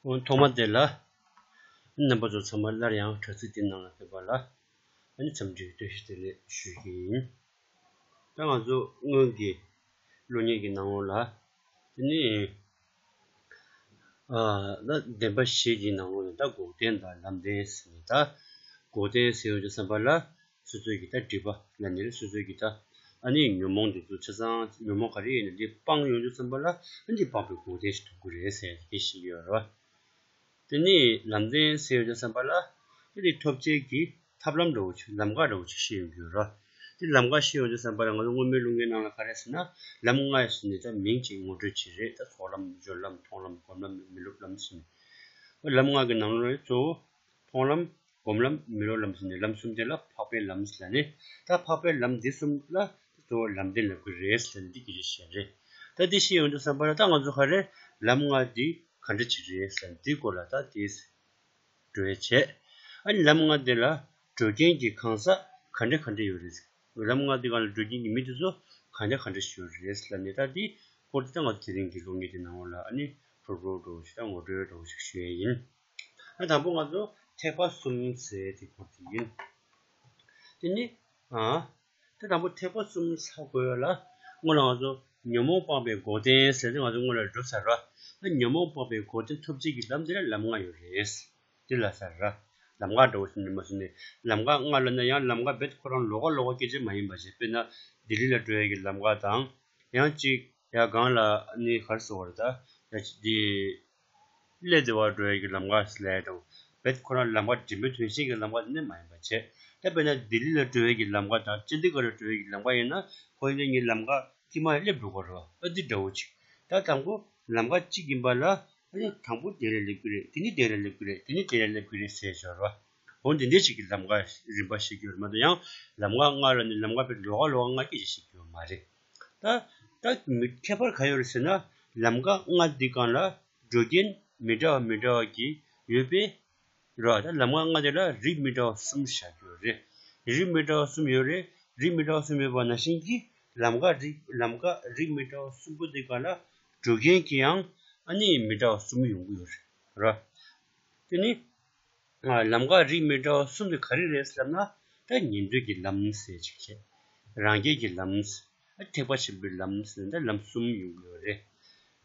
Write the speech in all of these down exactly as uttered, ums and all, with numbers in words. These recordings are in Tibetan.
ཐོག་མ་དེ་ལ་རྣམ་པ་ཚོ་ཚང་མ་སླར་ཡང་དྲ་ཚིགས་འདི་ནང་ལ་ཕེབས་པ་ལ་ཨ་ནི་འཚམས་འདྲི་བཀྲ་ཤིས་བདེ་ལེགས་ཞུ་གི་ཡིན། ད་ང་ཚོ་སྔོན་གྱི་སློབ་གཉེར་གྱི་ནང་ལོགས་ལ་དེ་ནི་ཨ་ད་བདེན་པ་བཞི་གི་ནང་ལོགས་ནས་ད་འགོག་བདེན་དང་ལམ་བདེན་ཟེར་ནས། ད་འགོག་བདེན་ཟེར་ཡོང་དུས་ཙམ་པ་ལ་སོ་སོའི་གི་ད་སྒྲིབ་པ་ལ་ནི་སོ་སོའི་གི་ད་ཨ་ནི་ཉོན་མོངས་འདི་ཚོ་ཆ་ཚང་ཉོན་མོངས་ག་རེ་ཡིན་ན་འདི་སྤངས་ཡོང་དུས་ཙམ་པ་ལ་ཨ་ནི་སྤངས་པའི་འགོག་བདེན་ཞིག་ཐོབ་ཀྱི་རེད་ཟེར་གྱི་ཞིག་ཡོད་རེད་བ། དེ་ནས་ལམ་བདེན་ཟེར་ཡོང་དུས་ཙམ་པ་ལ་དེ་ནི་ཐོབ་བྱེད་ཀྱི་ཐབས་ལམ་འདྲ་བོ་ཅིག་ལམ་ཁ་འདྲ་བོ་ཅིག་ཤེས་ཡོང་གི་ཡོད་རེད། དེ་ལམ་ཁ་ཤེས་ཡོང་དུས་ཙམ་པ་ལ་ང་ཚོ་སྔོན་མའི་སློབ་གཉེར་ནང་ལ་ག་རེ་ཟེར་ན་ལམ་ལྔ་ཟེར་ནས་ད་མིང་གཅིག་ངོ་སྤྲོད་བྱེད་རེད། ད་ཚོགས་ལམ་སྦྱོར་ལམ་མཐོང་ལམ་སྒོམ་ལམ་མི་སློབ་ལམ་ཟེར་ནས། ལམ་ལྔ་གི་ནང་ལོགས་ལ་གཙོ་བོ་མཐོང་ལམ་སྒོམ་ལམ་མི་སློབ་ལམ་ཟེར་ནས་ལམ་གསུམ་དེ་ལ་འཕགས་པའི་ལམ་ཟེར་ནས། ད་འཕགས་པའི་ལམ་འདི་གསུམ་ལ་གཙོ་བོ་ལམ་བདེན་ལབ་ཀྱི་རེད་ཟེར་ནས་འདི་སྐད་ཆ་བཤད་རེད། ད་འདི་ཤེས་ཡོང་དུས་ཙམ་པ་ལ་ད་ང་ཚོ་ག་རེ་ལམ་ལྔ་འདི་ག་འདྲ་ཅིག་རེད་ཟེར་ནས་འདི་སྐོར་ལ་ད་འདི་འགྲོ་ཡ་བྱས། ཨ་ནི་ལམ་ལྔ་འདི་ལ་འགྲོ་མཁན་གྱི་གང་ཟག་ག་འདྲ་ག་འདྲ་ཡོད་རེད། ལམ་ལྔ་འདི་སྒང་ལ་འགྲོ་མཁན་གྱི་མི་དེ་ཚོ་ག་འདྲ་ག་འདྲ་ཞིག་ཡོད་རེད་ལབ་ནས། ད་འདི་སྐོར་དེ་ད་ང་ཚོ་དེ་རིང་གི་སློབ་གཉེར་དེ་ནང་ལ་ཨ་ནི་ཕུར་ཕུར་འདྲ་བོ་ཞིག་དང་ངོ་སྤྲོད་འདྲ་བོ་ཞིག་ཞུ་ཡ་ཡིན། ཨ་དང་པོ་ང་ཚོ་ཐེག་པ་གསུམ་ཟེར་དེ་སྐོར་དེ་ཡིན། དེ་ནི་ཨ་དེ་དང་པོ་ཐེག་པ་གསུམ་ཚར་དགོས་ཡ་ལ་སྔོན་ལ་ང་ཚོ་ཉོན་མོངས་སྤངས་པའི་འགོག་བདེན་ཟེར་དེ་ང་ཚོ་སྔོན་ལ་འགྲོ་ཚར་ར། ཨ་ཉོན་མོངས་སྤངས་པའི་འགོག་བདེན་ཐོབ་བྱེད་ཀྱི་ལམ་དེ་ལ་ལམ་ལྔ་ཡོད་རེད། འདི་ལ་ཟེར་ར། ལམ་ཁ་འདྲ་བོ་ཞིག་ནི་མ་ཟེར་ནས་ལམ་ཁ་ལྔ་ལབ་ན་ཡང་ལམ་ཁ་རྦད་ཁོ་རང་ལོགས་ཀ་ལོགས་ཀ་སྐད་ཆ་མ་ཡིན་པ་ཞིག་དཔེར་ན་ལྡི་ལི་ལ་འགྲོ་ཡ་གི་ལམ་ཁ་དང་། ཡང་གཅིག་ཡ་གང་ལ་ནི་ག་རེ་ཟེར་བ་རེད། ད་ཡ་གཅིག་འདི་གླེ་སྡེ་བར་འགྲོ་ཡ་གི་ལམ་ཁ་ཟེར་ལབ་ཡ་འདྲ་བོ། རྦད་ཁོ་རང་ལམ་ཁ་འགྲིམ་འགྲུལ་དོན་ཆེན་གྱི་ལམ་ཁ་དེ་ནི་མ་ཡིན་པ་བྱས། ད་དཔེར་ན་ལྡི་ལི་ལ་འགྲོ་ཡ་གི་ལམ་ཁ་དང་ཅན་ཌི་གྷར་ལ་འགྲོ་ཡ་གི་ལམ་ཁ་ཡིན་ན་ཁོ་ཡིན་ན་ངའི་ལམ་ཁ་དཀྱིལ་མ་སླེབས་འགྲོ་གི་རེད་བ། ཨ་འདི་འདྲ་བོ་ཅིག་ད་དང་པོ་ལམ་ཁ་གཅིག་ཡིན་པ་ལ། ཨ་ནི་དང་པོ་དེ་ལ་སླེབས་ཀྱི་རེད། དེ་ནི་དེ་ལ་སླེབས་ཀྱི་རེད། དེ་ནི་དེ་ལ་སླེབས་ཀྱི་རེད་ཟེར་ཞོར་བ། འོ་འདི་འདྲ་ཞིག་གི་ལམ་ཁ་རིམ་པ་ཤེས་ཀྱི་ཡོད་རེད་མ་གཏོགས། ཡང་ལམ་ཁ་ལྔ་ལ་ནི་ལམ་ཁ་དཔེ་ལོགས་ཀ་ལོགས་ཀ་ལྔ་སྐད་ཆ་ཤེས་ཀྱི་ཡོད་མ་རེད། ད་ད་མི་ཁྱད་པར་ག་ཡོད་རེད་ཟེར་ན་ལམ་ཁ་ལྔ་འདི་སྒང་ལ་འགྲོ་མཁན་མི་འདྲ་བ་མི་འདྲ་བ་གི་ཡོད་པས་རེད་བ། ད་ལམ་ཁ་ལྔ་དེ་ལ་རིགས་མི་འདྲ་བ་གསུམ་བཞག་གི་ཡོད་རེད། རིགས་མི་འདྲ་བ་གསུམ་ཡོད་རེད། རིགས་མི་འདྲ་བ་གསུམ་ཡོད་པ་ནང་བཞིན་གྱི་ལམ་ཁ་རིགས་ལམ་ཁ་རིགས་མི་འདྲ་བ་གསུམ་པོ་དེ་སྒང་ལ་འགྲོ་མཁན་གྱི་ཡང་ཨ་ནི་མི་འདྲ་བ་གསུམ་ཡོང་གི་ཡོད་རེད། ར། དེ་ནི་ལམ་ཁ་རིགས་མི་འདྲ་བ་གསུམ་དེ་ག་རེ་རེད་ཟེར་ན། ད་ཉན་ཐོས་ཀྱི་ལམ་ཟེར་ཅིག་བྱས། རང་རྒྱལ་གྱི་ལམ། ཐེག་པ་ཆེན་པོའི་ལམ་ཟེར་ན་ད་ལམ་གསུམ་ཡོང་གི་ཡོད་རེད།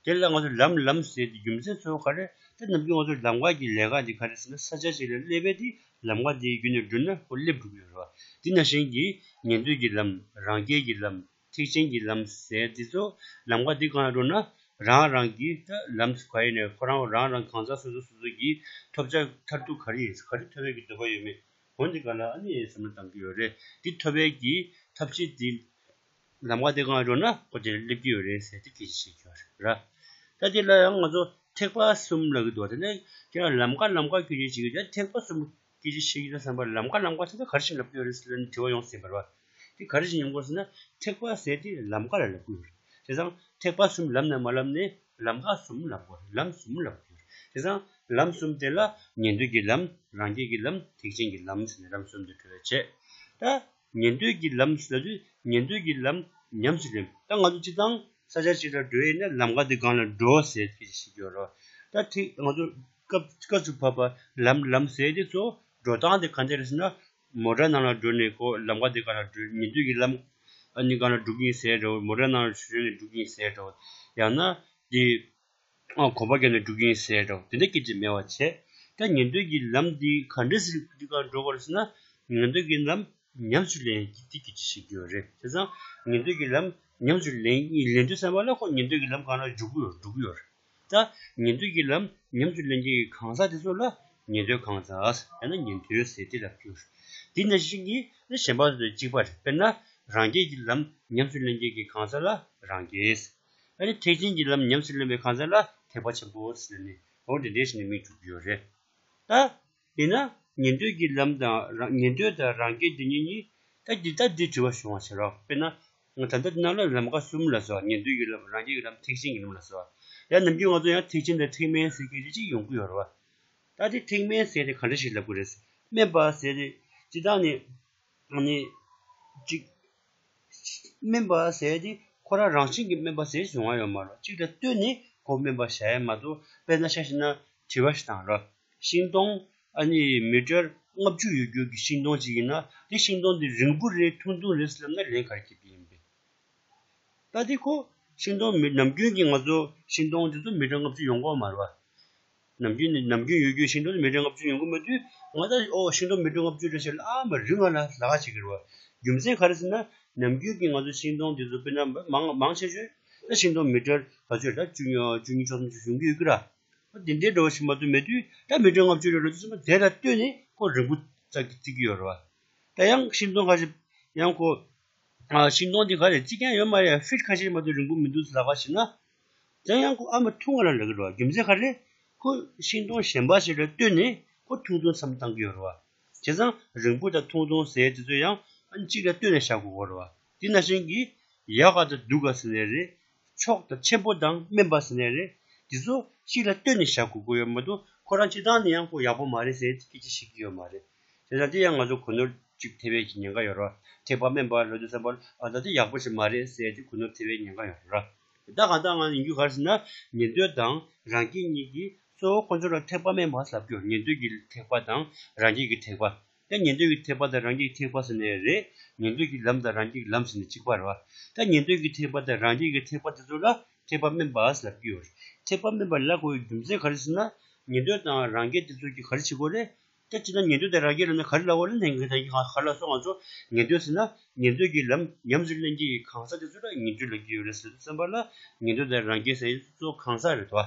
དེ་ལ་ང་ཚོ་ལམ་ལམ་ཟེར་དེ་རྒྱུ་མཚན་གཙོ་བོ་ག་རེ། ད་ནམ་རྒྱུན་ང་ཚོ་ལམ་ཁ་གི་ལས་ཀ་འདི་ག་རེ་ཟེར་ན་ས་ཆ་ཅིག་ལ་སླེབས་པས་དེ་ལམ་ཁ་དེའི་བརྒྱུད་ནས་འགྲོ་ན་ཁོ་སླེབས་འགྲོ་གི་ཡོད་རེད་བ། དེ་ནང་བཞིན་གྱི་ཉན་ཐོས་ཀྱི་ལམ། རང་རྒྱལ་གྱི་ལམ། ཐེག་ཆེན་གྱི་ལམ་ཟེར་འདི་ཚོ་ལམ་ཁ་འདི་གང་ལ་འགྲོ་ན་རང་རང་གི་ད་ལམ་ག་ཡིན་ནའི་ཁོ་རང་རང་རང་གང་ཟག་སོ་སོ་སོ་སོ་གི་ཐོབ་བྱ་མཐར་ཐུག་ག་རེ་ཡིན། ག་རེ་ཐོབ་ཡས་ཀྱི་འདོད་པ་ཡོད་མེད་འོ་འདི་ག་ལ་ཨ་ནི་བསམ་བློ་གཏང་གི་ཡོད་རེད། འདི་ཐོབ་ཡས་ཀྱི་ཐབས་ཤེས་འདི་ལམ་ཁ་འདི་གང་ལ་འགྲོ་ན་ཁོ་དེ་སླེབས་ཀྱི་ཡོད་རེད་ཟེར་དེ་སྐད་ཆ་བཤད་ཀྱི་ཡོད་རེད་ར། ད་དེ་ལ་ཡང་ང་ཚོ་ཐེག་པ་གསུམ་ལབ་ཀྱི་འདུག་དེ་ནས་ཁྱེད་རང་ལམ་ཁ་ལམ་ཁ་སྐད་ཆ་བཤད་ཀྱི་ཡོད། ཐེག་པ་གསུམ་སྐད་ཆ་བཤད་ཀྱི་ཡོད་བསམ་པ་ལམ་ཁ་ལམ་ཁ་ཟེར་ན་ག་རེ་བྱས་ནས་ལབ་ཀྱི་ཡོད་རེད་ཟེར་ལབ་ནས་དྲི་བ་ཡོང་སྲིད་པ་རེད་བ། དེ་ག་རེ་བྱས་ནས་ཡོང་གི་ཡོད་ཟེར་ན་ཐེག་པ་ཟེར་དེ་ལམ་ཁ་ལ་ལབ་ཀྱི་ཡོད་རེད། བྱས་ཙང་ཐེག་པ་གསུམ་ལབ་ནས་མ་ལབ་ནས་ལམ་ཁ་གསུམ་ལབ་དགོས་རེད། ལམ་གསུམ་ལབ་དགོས་རེད། བྱས་ཙང་ལམ་གསུམ་དེ་ལ་ཉན་ཐོས་ཀྱི་ལམ། རང་རྒྱལ་གྱི་ལམ། ཐེག་ཆེན་གྱི་ལམ་ཟེར་ནས་ལམ་གསུམ་དེ་གྲོལ་བྱས། ད་ཉན་ཐོས་ཀྱི་ལམ་ཟེར་དུས་ཉན་ཐོས་ཀྱི་ལམ་ཉམས་སུ་ལེན། ད་ང་ཚོ་སྤྱིར་བཏང་ས་ཆ་གཅིག་ལ་འགྲོ་ཡིན་ན་ལམ་ཁ་དེ་སྒང་ལ་འགྲོ་ཟེར་གྱི་ཞིག་ཡོད་རེད། ད་ཐིག་ང་ཚོ་སྐབས་སྐབས་སུ་བབ་པ་ལམ་ལམ་ཟེར་དེ་ཚོ་འགྲོ་སྟངས་དེ་ག་འདྲ་རེད་ཟེར་ན། མོ་ཊ་ནང་ལ་འགྲོ་ནས་ཁོ་ལམ་ཁ་དེ་སྒང་ལ་འགྲོ། ཉན་ཐོས་ཀྱི་ལམ་ཨ་ནི་སྒང་ལ་འགྲོ་གི་ཡིན་ཟེར་འགྲོ། མོ་ཊ་ནང་ལ་ཞོན་ནས་འགྲོ་གི་ཡིན་ཟེར་འགྲོ། ཡང་ན་དེ་ཨ་གོམ་པ་བརྒྱབ་ནས་འགྲོ་གི་ཡིན་ཟེར་འགྲོ། དེ་འདྲ་སྐད་ཆ་མེད་པ་བྱས། ད་ཉན་ཐོས་ཀྱི་ལམ་འདི་ག་འདྲ་ཞིག་འདི་ག་འགྲོ་དགོས་རེད་ཟེར་ན། ཉན་ཐོས་ཀྱི་ལམ་ཉམས་སུ་ལེན་གྱི་འདི་སྐད་ཆ་བཤད་ཀྱི་ཡོད་རེད། བྱས་ཙང་ཉན་ཐོས་ཀྱི་ལམ་ཉམས་སུ་ལེན་ལེན་དུས་ཙམ་པ་ལ་ཁོ་ཉན་ཐོས་ཀྱི་ལམ་སྒང་ལ་འཇུག་གི་ཡོད་འགྲོ་གི་ཡོད་རེད། ད་ཉན་ཐོས་ཀྱི་ལམ་ཉམས་སུ་ལེན་མཁན་གྱི་གང་ཟག་དེ་ཚོ་ལ་ཉན་ཐོས་གང་ཟག་ཡང་ན་ཉན་ཐོས་ཟེར་དེ་ལབ་ཀྱི་ཡོད་རེད། དེ་ནང་བཞིན་གྱི་གཞན་པ་ཚོ་དང་གཅིག་པ་རེད། དཔེར་ན་རང་རྒྱལ་གྱི་ལམ་ཉམས་སུ་ལེན་མཁན་གྱི་གང་ཟག་ལ་རང་རྒྱལ། ཨ་ནི་ཐེག་ཆེན་གྱི་ལམ་ཉམས་སུ་ལེན་པའི་གང་ཟག་ལ་ཐེག་པ་ཆེན་པོ་ཟེར་ནས་འོ་འདི་འདྲ་ཞིག་ནས་མིང་གྲུབ་ཀྱི་ཡོད་རེད། ད་ཡིན་ན་ཉན་ཐོས་ཀྱི་ལམ་དང་རང་ཉན་ཐོས་དང་རང་རྒྱལ་འདི་གཉིས་གཉིས་ད་འདི་ད་འདི་དྲི་བ་བྱུང་བ་ཟེར་རོགས། དཔེར་ན་ང་ད་ལྟ་འདི་ནང་ལ་ལམ་ཁ་གསུམ་ལ་ཟེར་བ། ཉན་ཐོས་ཀྱི་ལམ། རང་རྒྱལ་གྱི་ལམ། ཐེག་ཆེན་གྱི་ལམ་ལ་ཟེར་བ། ཡང་ནམ་རྒྱུན་ང་ཚོ་ཡང་ཐེག་ཆེན་དང་ཐེག་དམན་ཟེར་མཁན་ཅིག་ཡོང་གི་ཡོད་རེད་བ། ད་དེ་ཐེག་དམན་ཟེར་དེ་ག་འདྲ་ཞིག་ལབ་དགོས་རེད། དམན་པ་ཟེར་དེ་སྤྱིར་བཏང་ནས་ཨ་ནི་གཅིག་དམན་པ་ཟེར་དེ་ཁོ་རང་རང་བཞིན་གྱིས་དམན་པ་ཟེར་བྱུང་བ་ཡོད་མ་རེད། གཅིག་ལ་ལྟོས་ནས་ཁོ་དམན་པ་བཞག་ཡ་མ་གཏོགས། དཔེར་ན་ཆ་བཞག་ན་ དྲི་བ་ཞིག་དང་ར། ཤིང་སྡོང་ཨ་ནི་མི་ཊར་ལྔ་བཅུ་ཡོད་རྒྱུ་གི་ཤིང་སྡོང་ཅིག་ཡིན་ན། དེ་ཤིང་སྡོང་དེ་རིང་པོ་རེད་ཐུང་ཐུང་རེད་ཟེར་ལབ་ན་ལན་ག་རེ་འཁྱེར་གྱི་ཡིན་པས། ད་དེ་ཁོ་ཤིང་སྡོང་མི་ནམ་རྒྱུན་གྱི་ང་ཚོ་ཤིང་སྡོང་དེ་ཚོ་མི་ཊར་ལྔ་བཅུ་ཡོང་གི་མ་རེད་བ། ནམ་རྒྱུན་ནི་ནམ་རྒྱུན་ཡོད་རྒྱུའི་ཤིང་སྡོང་དེ་མི་ཊར་ལྔ་བཅུ་ཡོང་གི་མེད་དུས། ང་ད་ཨོ་ཤིང་སྡོང་མི་ཊར་ལྔ་བཅུ་རེད་ཟེར་ལ་ཨ་མ་རིང་ང་ལ་ལ་ཁ་བྱེད་ཀྱི་རེད་བ། རྒྱུ་མཚན་ག་རེ་ཟེར་ན། ནམ་རྒྱུན་གྱི་ང་ཚོ་ཤིང་སྡོང་དེ་ཚོ་དཔེར་ན་མང་མང་ཆེ་ཤོས་ད་ཤིང་སྡོང་མི་ཊར་ག་ཚོད་ད་བཅུ་གཉིས་བཅུ་གཉིས་བཅུ་གསུམ་ཅིག་ཡོང་གི་ཡོད་ཀྱི་ར། དེ་འདྲའི་འགྲོ་བཞིན་མ་གཏོགས་མེད་དུས། ད་མི་ཊར་ལྔ་བཅུ་རེ་ལོ་དུས་ཙམ་པ་དེ་ལ་ལྟོས་ནས་ཁོ་རིང་པོ་བརྩི་གི་ཡོད་རེད་བ། ད་ཡང་ཤིང་སྡོང་ཁ་ཤས་ཡང་ཁོ་ཨ་ཤིང་སྡོང་འདི་ག་རེ་བརྩི་མཁན་ཡོད་མ་རེད། ཕིཊ་ཁ་ཤས་མ་གཏོགས་རིང་པོ་མི་འདུག་ལབ་པ་ཞིག་ན། དེ་ཡང་ཁོ་ཨ་མ་ཐུང་བ་ལ་ལབ་ཀྱི་རེད་བ། རྒྱུ་མཚན་ག་རེ། ཁོ་ཤིང་སྡོང་གཞན་པ་ཞིག་ལ་ལྟོས་ནས་ཁོ་ཐུང་ཐུང་མཚམས་བཏང་གི་ཡོད་རེད་བ། བྱས་ཙང་རིང་པོ་དང་ཐུང་ཐུང་ཟེར་དེ་ཚོ་ཡང་ཨ་ནི་གཅིག་ལ་ལྟོས་ནས་བཞག་དགོས་ཀྱི་རེད་བ། དེ་ནང་བཞིན་གྱི་ཡག་ག་དང་སྡུག་ག་ཟེར་ནའི་རེད། མཆོག་དང་ཆེན་པོ་དང་དམན་པ་ཟེར་ནའི་རེད། དེ་ཚོ་གཅིག་ལ་ལྟོས་ནས་བཞག་དགོས་ཀྱི་ཡོད་མ་གཏོགས་ཁོ་རང་སྤྱིར་བཏང་ནས་ཡང་ཁོ་ཡག་པོ་མ་རེད་ཟེར་སྐད་ཆ་བཤད་ཀྱི་ཡོད་མ་རེད། དེ་ཙང་དེ་ཡང་ང་ཚོ་གོ་ནོར་གཅིག་ཐེབས་པའི་གི་ཉེན་ཁ་ཡོད་རེད་བ། ཐེག་པ་དམན་པ་ལབ་དུས་ཙམ་པར་ཨ་ད་དེ་ཡག་པོ་ཞིག་མ་རེད་ཟེར་དེ་གོ་ནོར་ཐེབས་པའི་ཉེན་ཁ་ཡོད་རེད། ད་གང་ལྟར་ང་ཡིན་རྒྱུ་ག་རེ་ཟེར་ན། ཉན་ཐོས་དང་རང་རྒྱལ་གཉིས་ཀྱིས་གཙོ་བོ་ཁོ་ཚོ་ལ་ཐེག་པ་དམན་པ་ལབ་ཀྱི་ཡོད། ཉན་ཐོས་ཀྱི་ཐེག་པ་དང་རང་རྒྱལ་གྱི་ཐེག་པ། ཡང་ཉན་ཐོས་ཀྱི་ཐེག་པ་དང་རང་རྒྱལ་གྱི་ཐེག་པ་ཟེར་ནའི་རེད། ཉན་ཐོས་ཀྱི་ལམ་དང་རང་རྒྱལ་གྱི་ལམ་ཟེར་ནས་གཅིག་པ་རེད་བ། ད་ཉན་ཐོས་ཀྱི་ཐེག་པ་དང་རང་རྒྱལ་གྱི་ཐེག་པ་དེ་ཚོ་ལ་ཐེག་པ་དམན་པ་ལབ་ཀྱི་ཡོད་རེད། ཐེག་པ་དམན་པ་ལབ་དགོས་པའི་རྒྱུ་མཚན་ག་རེ་ཟེར་ན། ཉན་ཐོས་དང་རང་རྒྱལ་དེ་ཚོ་གིས་ག་རེ་བྱེད་དགོས་རེད། ད་སྤྱིར་ན་ཉན་ཐོས་དང་རང་རྒྱལ་ལབ་ན་ག་རེ་ལབ་དགོས་རེད། ལྷན་རྒྱས་ད་ག་ག་རེ་ལབ་སོང་། ང་ཚོ་ཉན་ཐོས་ཟེར་ན་ཉན་ཐོས་ཀྱི་ལམ་ཉམས་སུ་ལེན་མཁན་གྱི་གང་ཟག་དེ་ཚོ་ལ་ཉན་ཐོས་ལབ་ཀྱི་ཡོད་རེད་ཟེར་དུས་ཙམ་པ་ལ། ཉན་ཐོས་དང་རང་རྒྱལ་ཟེར་ཡ་གཙོ་བོ་གང་ཟག་རེད་དོ།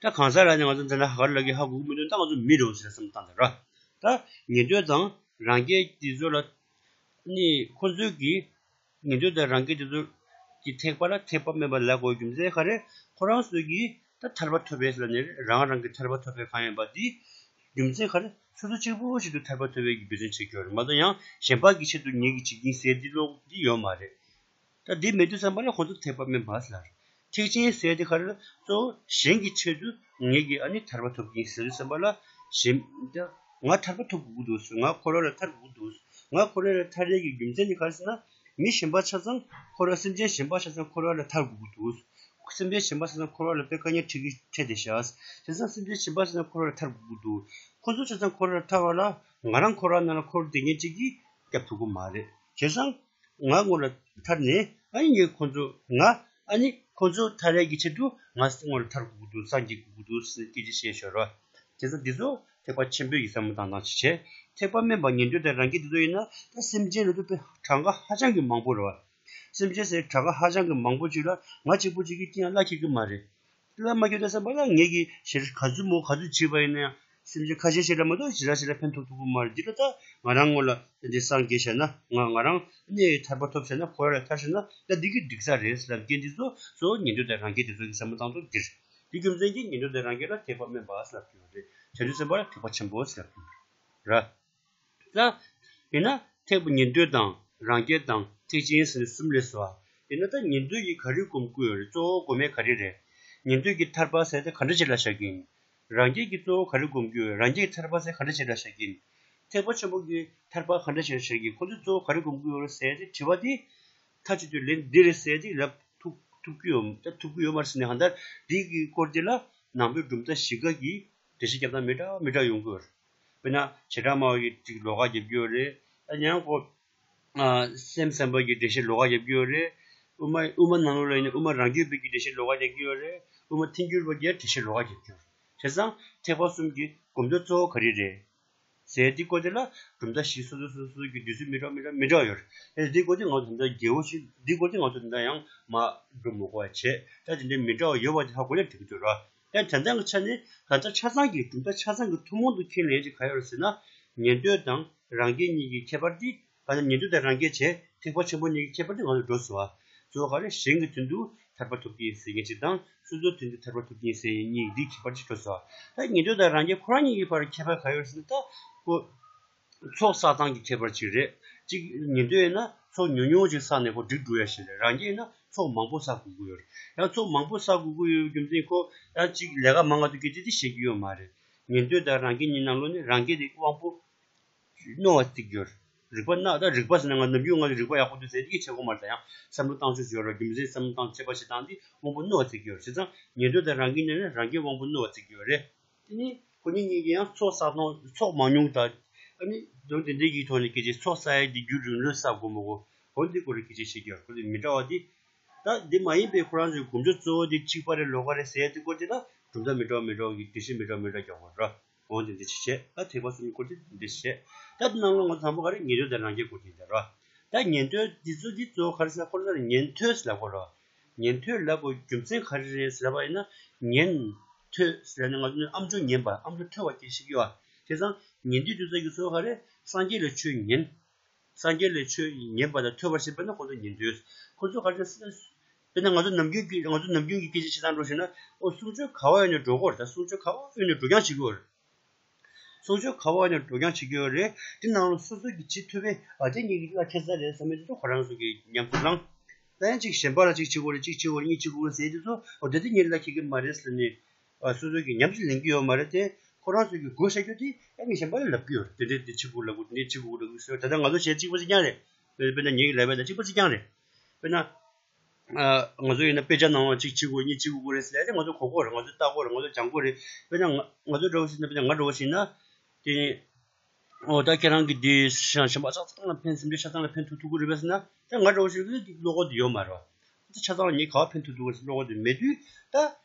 ད་གང་ཟག་ལ་ནི་ང་ཚོ་འཛིན་གྲྭ་ཧ་གར་ལ་གི་ཧ་གོ་གི་མི་འདུག་ད་ང་ཚོ་མི་རེད་ཟེར་བསམ་བཏང་དང་ར། ད་ཉན་ཐོས་དང་རང་རྒྱལ་དེ་ཚོ་ལ་ནི་ཁོ་ཚོས་ཀྱི་ཉན་ཐོས་དང་རང་རྒྱལ་དེ་ཚོ་གི་ཐེག་པ་ལ་ཐེག་པ་དམན་པ་ལབ་དགོས་རྒྱུ་མཚན་ག་རེ། ཁོ་རང་ཚོས་ཀྱི་ད་ཐར་པ་ཐོབ་པའི་ལ་ནི་རང་རང་གི་ཐར་པ་ཐོབ་པའི་གང་ཡིན་པ་འདི་རྒྱུ་མཚན་ག་རེ། སོ་སོ་གཅིག་པུ་ཞིག་ཏུ་ཐར་པ་ཐོབ་པའི་གི་འབད་བརྩོན་བྱེད་ཀྱི་ཡོད་རེད་མ་གཏོགས་ཡང་གཞན་པ་གི་ཆེད་དུ་ངེད་ཀྱི་བྱེད་ཀྱིན་ཟེར་འདི་ལོག་འདི་ཡོད་མ་རེད། ད་འདི་མེད་དུས་ཙམ་པ་ལ་ཁོ་ཚོ་ཐེག་པ་དམན་པ་ཟེར། ཐེག་ཆེན་ཟེར་དེ་ག་རེ་ལ་གཙོ་བོ་གཞན་གྱི་ཆེད་དུ་ངེད་ཀྱིས་ཨ་ནི་ཐར་པ་ཐོབ་ཀྱིན་ཟེར་དུས་ཙམ་པ་ལ་གཞན་ད་ང་ཐར་པ་ཐོབ་དགོས་ཀྱི་འདུག་ང་འཁོར་བ་ལས་ཐར་དགོས་ཀྱི་འདུག་ང་འཁོར་བ་ལས་ཐར་ཡས་ཀྱི་རྒྱུ་མཚན་དེ་ག་རེ་ཟེར་ན། མི་གཞན་པ་ཆ་ཚང་འཁོར་བ་སེམས་ཅན་གཞན་པ་ཆ་ཚང་འཁོར་བ་ལས་ཐར་དགོས་ཀྱི་འདུག་སེམས་ཅན་གཞན་པ་ཆ་ཚང་འཁོར་བ་ལ་དཔེ་དཀའ་ངལ་འཕྲད་ཀྱི་འཕྲད་བསྡད་ཤག་བྱས་ཙང་སེམས་ཅན་གཞན་པ་ཆ་ཚང་འཁོར་བ་ལས་ཐར་དགོས་ཀྱི་འདུག་ཁོ་ཚོ་ཆ་ཚང་འཁོར་བ་ལས་ཐར་བ་ལ་ང་རང་འཁོར་བ་ནང་ལ་འཁོར་བསྡད་མཁན་གཅིག་གིས་སྐྱོབ་ཐུབ་ཀྱི་མ་རེད། བྱས་ཙང་ང་སྔོན་ལ་ཐར་ནས་ཨ་ནི་ངས་ཁོ་ཚོ་ང་ཨ་ནི་ཁོ་ཚོ་ཐར་ཡས་ཀྱི་ཆེད་དུ་ང་སྔོན་ལ་ཐར་དགོས་ཀྱི་འདུག་སངས་རྒྱས་དགོས་ཀྱི་འདུག་ཟེར་སྐད་ཆ་བཤད་ཤོར་བ། བྱས་ཙང་འདི་ཚོ་ཐེག་པ་ཆེན་པོའི་ཡིག་ཚང་མ་དང་དང་ཅི་བྱས། ཐེག་པ་དམན་པ་ཉན་ཐོས་དང་རང་རྒྱལ་འདི་ཚོ་ཡིན་ན་ད་སེམས་ཅན་ལ་ཚོ་དཔེ་གྲངས་ཀ་ཧ་ཅང་གི་མང་པོ་རེད་བ། སེམས་ཅན་ཟེར་གྲངས་ཀ་ཧ་ཅང་གི་མང་པོ་ཅིག་ལ་ང་གཅིག་པུ་གཅིག་གིས་ཅི་ཡང་བླ་འཁྱེར་གི་མ་རེད། བླ་མ་འཁྱེར་དུས་ཙམ་པ་ལ་ངེད་ཀྱི་ཞེ་ག་ཚོད་མོ་ག་ཚོད་བྱས་པ་ཡིན་ན་ཡང་སེམས་ཅན་ཁ་ཤས་ཤིག་ལ་མ་གཏོགས་ཞེ་དྲག་ཞིག་ལ་ཕན་ཐོགས་ཐུབ་ཀྱི་མ་རེད། འདི་ལ་ད་ང་རང་ངོ་ལ་འདི་སངས་རྒྱས་བྱས་ན་ང་ང་རང་ནི་ཐར་པ་ཐོབ་བྱས་ན་འཁོར་བ་ལས་ཐར་བྱས་ན་ད་འདི་གི་འགྲིག་ས་རེད་ཟེར་ལབ་མཁན་འདི་ཚོ་གཙོ་བོ་ཉན་ཐོས་དང་རང་རྒྱལ་འདི་ཚོ་གི་བསམ་བློ་བཏང་ཐུབ་འདིར། འདི་རྒྱུ་མཚན་གྱིས་ཉན་ཐོས་དང་རང་རྒྱལ་ལ་ཐེག་པ་དམན་པ་ཟེར་ལབ་ཀྱི་ཡོད་རེད། བྱང་ཆུབ་སེམས་དཔའ་ལ་ཐེག་པ་ཆེན་པོ་ཟེར་ལབ་ཀྱི་ཡོད་རེད། ར། ད། ཡིན་ན་ཐེག་པ་ཉན་ཐོས་དང་རང་རྒྱལ་དང་ཐེག་ཆེན་ཟེར་ནས་གསུམ་སླེབས་སོང་ཨ། ཡིན་ན་ད་ཉན་ཐོས་ཀྱིས་ག་རེ་སྒོམ་དགོས་ཡོད་རེད། གཙོ་བོ་སྒོམ་ཡས་ག་རེ་རེད། ཉན་ཐོས་ཀྱིས་ཐར་པ་ཟེར་དེ་ག་འདྲ་ཞིག་ལ་བཞག་གི་ཡིན། རང་རྒྱལ་གྱིས་གཙོ་བོ་ག་རེ་སྒོམ་གྱི་ཡོད་རེད། རང་རྒྱལ་གྱིས་ཐར་པ་ཟེར་ག་འདྲ་ཞིག་ལ་བཞག་གི་ཡིན། ཐེག་པ་ཆེན་པོ་གིས་ཐར་པ་ག་འདྲ་ཞིག་ལ་བཞག་གི་ཡིན། ཁོ་ཚོས་གཙོ་བོ་ག་རེ་སྒོམ་གྱི་ཡོད་རེད་ཟེར་དེ་དྲི་བ་དེ། མཐའ་གཅིག་ཏུ་ལན་འདི་རེད་ཟེར་དེ་ལབ་ཐུབ་ཐུབ་ཀྱི་ཡོད་ད་ཐུབ་ཀྱི་ཡོད་མ་རེད་ཟེར་ནས་གང་ལྟར་འདི་གི་སྐོར་དེ་ལ་ནང་པའི་གྲུབ་མཐའ་བཞི་ཀ་གིས་འགྲེལ་བཤད་རྒྱབ་སྟངས་མི་འདྲ་མི་འདྲ་ཡོང་གི་ཡོད་རེད། དཔེར་ན་བྱེ་བྲག་སྨྲ་བ་ཡིས་ཅིག་ལོགས་ཀ་རྒྱབ་ཀྱི་ཡོད་རེད། ཨ་ཡང་ཁོ་ཨ་སེམས་ཙམ་པ་གི་འགྲེལ་བཤད་ལོགས་ཀ་རྒྱབ་ཀྱི་ཡོད་རེད། དབུ་མ་དབུ་མ་ནང་ལོགས་ལ་ཡིན་ན་དབུ་མ་རང་རྒྱུད་པའི་གི་འགྲེལ་བཤད་ལོགས་ཀ་རྒྱབ་ཀྱི་ཡོད་རེད། དབུ་མ་ཐལ་འགྱུར་བ་གི་འགྲེལ་བཤད་ལོགས་ཀ་རྒྱབ་ཀྱི་ཡོད་རེད། བྱས་ཙང་ཐེག་པ་གསུམ་གྱི་སྒོམ་དོན་གཙོ་བོ་ག་རེ་རེད་ཟེར་འདི་སྐོར་དེ་ལ་གྲུབ་མཐའ་བཞི་སོ་སོ་སོ་སོ་གི་འདོད་ཚུལ་མི་འདྲ་མི་འདྲ་མི་འདྲ་ཡོད་རེད། ཨེ་འདི་སྐོར་དེ་ང་ཚོ་ད་ལྟ་རྒྱལ་པོ་ཞིག་འདི་སྐོར་དེ་ང་ཚོ་ད་ལྟ་ཡང་མ་འགྲོ་མི་དགོས་པ་བྱས། ད་དེ་འདྲའི་མི་འདྲ་བ་ཡོད་པ་དེ་ཧ་གོ་ཡ་འགྲིག་གི་འདུག་ར། ཡང་དོན་དག་གི་ཆ་ནས་གང་ལྟར་ཆ་ཚང་གི་གྲུབ་མཐའ་ཆ་ཚང་གི་ཐུན་མོང་དུ་ཁས་ལེན་ཅིག་ག་ཡོད་རེད་ཟེར་ན། ཉན་ཐོས་དང་རང་རྒྱལ་གཉིས་ཀྱི་ཁྱད་པར་དེ། གང་ལྟར་ཉན་ཐོས་དང་རང་རྒྱལ་བྱས་ཐེག་པ་ཆེན་པོ་གཉིས་ཀྱི་ཁྱད་པར་དེ་ང་ཚོ་འགྲོ་སོང་བ། གཙོ་བོ་ག་རེ་གཞན་གྱི་དོན་དུ་ཐར་པ་ཐོབ་ཀྱི་ཡིན་ཟེར་མཁན་ཅིག་དང་སོ་སོའི་དོན་དུ་ཐར་པ་ཐོབ་ཀྱི་ཡིན་ཟེར་མཁན་གཉིས་འདིའི་ཁྱད་པར་ཅིག་འགྲོ་སོང་བ། ད་ཉན་ཐོས་དང་རང་རྒྱལ་ཁོ་རང་གཉིས་ཀྱི་བར་ཁྱད་པར་ག་ཡོད་ཟེར་ན་ད་ཁོ། ཚོགས་བསགས་སྟངས་ཀྱི་ཁྱད་པར་ཅིག་རེད། གཅིག་ཉན་ཐོས་ཡིན་ན་ཚོགས་ཉུང་ཉུང་ཅིག་བསགས་ནས་ཁོ་འགྲིག་འགྲོ་ཡ་ཞིག་རེད། རང་རྒྱལ་ཡིན་ན་ཚོགས་མང་པོ་བསགས་དགོས་ཀྱི་ཡོད་རེད། ཡང་ཚོགས་མང་པོ་བསགས་དགོས་ཀྱི་ཡོད་རྒྱུ་མཚན་ཁོ་ཡང་གཅིག་ལས་ཀ་མང་ང་དུ་སྐད་ཆ་དེ་བཤད་ཀྱི་ཡོད་མ་རེད། ཉན་ཐོས་དང་རང་རྒྱལ་གཉིས་ནང་ལོགས་ནས་རང་རྒྱལ་དེ་དབང་པོ་རྣོ་བ་བརྩི་གི་ཡོད་རེད། རིག་པ་སྣ། ད་རིག་པ་ཟེར་ན་ང་ནམ་རྒྱུན་ང་ཚོ་རིག་པ་ཡག་པོ་འདུག་ཟེར་གྱི་བྱེད་དགོས་མ་རེད། ད་ཡང་བསམ་བློ་བཏང་ཕྱོགས་ཡོད་ར། རྒྱུ་མཚན་བསམ་བློ་བཏང་དཔྱད་པ་བྱེད་སྟངས་འདི་དབང་པོ་རྣོ་བ་བརྩི་གི་ཡོད་རེད། བྱས་ཙང་ཉན་ཐོས་དང་རང་རྒྱལ་ནས་ནི་རང་རྒྱལ་དབང་པོ་རྣོ་བ་བརྩི་གི་ཡོད་རེད། དེ་ནི་ཁོ་གཉིས་གཉིས་ཀྱི་ཡང་ཚོགས་བསགས་སྟངས་ཚོགས་མང་ཉུང་དང་། ཨ་ནི་དོན་དེ་འདྲའི་གི་ཐོག་ནས་སྐད་ཆ། ཚོགས་བསགས་ཡ་འདི་རྒྱུན་རིང་ལོས་བསགས་དགོས་མ་དགོས། འོ་འདི་སྐོར་ལ་སྐད་ཆ་བཤད་ཀྱི་ཡོད། ཁོ་འདི་མི་འདྲ་བ་འདི། ད་འདི་མ་ཡིན་པའི་ཁོ་རང་ཚོའི་སྒོམ་བྱ་གཙོ་བོ་འདི་གཅིག་པ་རེད་ལོགས་ཀ་རེད་ཟེར་ཡ་འདི་སྐོར་འདི་ལ་གྲུབ་མཐའ་མི་འདྲ་བ་མི་འདྲ་བ་གི་འགྲེལ་བཤད་མི་འདྲ་བ་མི་འདྲ་རྒྱག་དགོས་ར། འོ་འདི་འདི་ཆ་བྱས། ད་ཐེག་པ་གསུམ་གྱི་སྐོར་འདི་འདི་བཤད། ད་འདི་ནང་ལ་ང་ཚོ་དང་པོ་ག་རེ། ཉན་ཐོས་དང་རང་རྒྱལ་སྐོར་འདི་འདི་ར། ད་ཉན་ཐོས་འདི་ཚོ་འདི་གཙོ་བོ་ག་རེ་ཟེར་ན། ཁོ་རང་ཚོ་ལ་ཉན་ཐོས་ཟེར་ལབ་དགོས་ར། ཉན་ཐོས་ལབ་དགོས་རྒྱུ་མཚན་ག་རེ་རེད་ཟེར་ལབ་པ་ཡིན་ན། ཉན་ཐོས་ཟེར་ནས་ང་ཚོ་ནི་ཨམ་ཅོག་ཉན་པ། ཨམ་ཅོག་ཐོས་པ་སྐད་ཆ་བཤད་ཀྱི་ཡོད། བྱས་ཙང་ཉན་ཐོས་དེ་ཚོ་གི་གཙོ་བོ་ག་རེ། སངས་རྒྱས་ལ་ཆོས་ཉན། སངས་རྒྱས་ལ་ཆོས་ཉན་པ་དང་ཐོས་པར་བྱེད་པ་ན་ཁོ་ཚོ་ཉན་ཐོས། ཁོ་ཚོ་ག་རེ་ཟེར་ན། དཔེར་ན་ང་ཚོ་ནམ་རྒྱུན་གྱི་ང་ཚོ་ནམ་རྒྱུན་གྱི་སྐད་ཆ་བཤད་སྟངས་འགྲོ་བཞིན་ན། ཨོ་གསུང་ཆོས་ག་བ་ཡོད་ནས་འགྲོ་གི་ཡོད་རེད། ད་གསུང་ཆོས་ག་བ་ཡོད་ནས་འགྲོ་རྐྱང་བྱེད་ཀྱི་ཡོད་རེད། གསུང་ཆོས་ག་བ་ཡོད་ནས་འགྲོ་རྐྱང་བྱེད་ཀྱི་ཡོད་རེད། དེ་ནང་ལ་སོ་སོ་གི་བྱེད་ཐུབ་པའི། ཨ་དེ་ངེད་ཀྱི་ལ་ཁེ་ས་རེད་བསམ་པའི་དེ་ཚོ་ཁོ་རང་ཚོ་གི་ཉམས་སུ་བླངས། ད་ཡང་ཅིག་གཞན་པ་ལ་ཅིག་བྱེད་དགོས་རེད། ཅིག་བྱེད་དགོས་རེད། གཉིས་བྱེད་དགོས་རེད་ཟེར་དེ་ཚོ། ཨོ་དེ་དེ་ངེད་ལ་ཁེ་གི་མ་རེད་ཟེར་ནས། ཨ་སོ་སོ་གི་ཉམས་སུ་ལེན་གྱི་ཡོད་མ་རེད་དེ། ཁོ་རང་ཚོ་གི་གོ་བཤད་རྒྱུ་དེ་ཡང་ངས་གཞན་པ་ལ་ལབ་ཀྱི་ཡོད་རེད། དེ་འདྲས་དེ་བྱེད་དགོས་ལབ་དགོས། དེ་འདྲས་བྱེད་དགོས་ལབ་དགོས་ཟེར། ད་ལྟ་ང་ཚོ་བྱས་གཅིག་པ་གཅིག་རྐྱང་རེད། དཔེར་ན་ངེད་ཀྱི་ལབ་པ་དང་གཅིག་པ་གཅིག་རྐྱང་རེད། དཔེར་ན། ཨ་ང་ཚོ་ཡིན་ན་དཔེ་ཆ་ནང་ལ་གཅིག་བྱེད་དགོས་གཉིས་བྱེད་དགོས་རེད་ཟེར་ཡ་དེ་ང་ཚོ་གོ་གོ་རེད། ང་ཚོ་ལྟ་གོ་རེད། ང་ཚོ་སྦྱང་གོ་རེད། དཔེར་ན་ང་ང་ཚོ་འདྲ་བོ་ཞིག་ན། དཔེར་ན་ང་འདྲ་བོ་ཞིག་ན། དེ་ནི། ཨོ་ད་ཁྱེད་རང་གིས་འདི་ཤ་ཤ་མ་ཆ་ཚང་ལ་ཕན། སེམས་ཅན་ཆ་ཚང་ལ་ཕན་ཐོགས་ཐུབ་ཀྱི་རེད་པས་ཟེར་ན། ད་ང་འདྲ་བོ་ཞིག་གིས་བློ་ཁོག་དེ་ཡོད་མ་རེད་བ། ད་ཆ་ཚང་ལ་ངས་ག་བ་ཕན་ཐོགས་ཐུབ་ཀྱི་རེད་ཟེར་བློ་ཁོག་དེ་མེད་དུས། ད་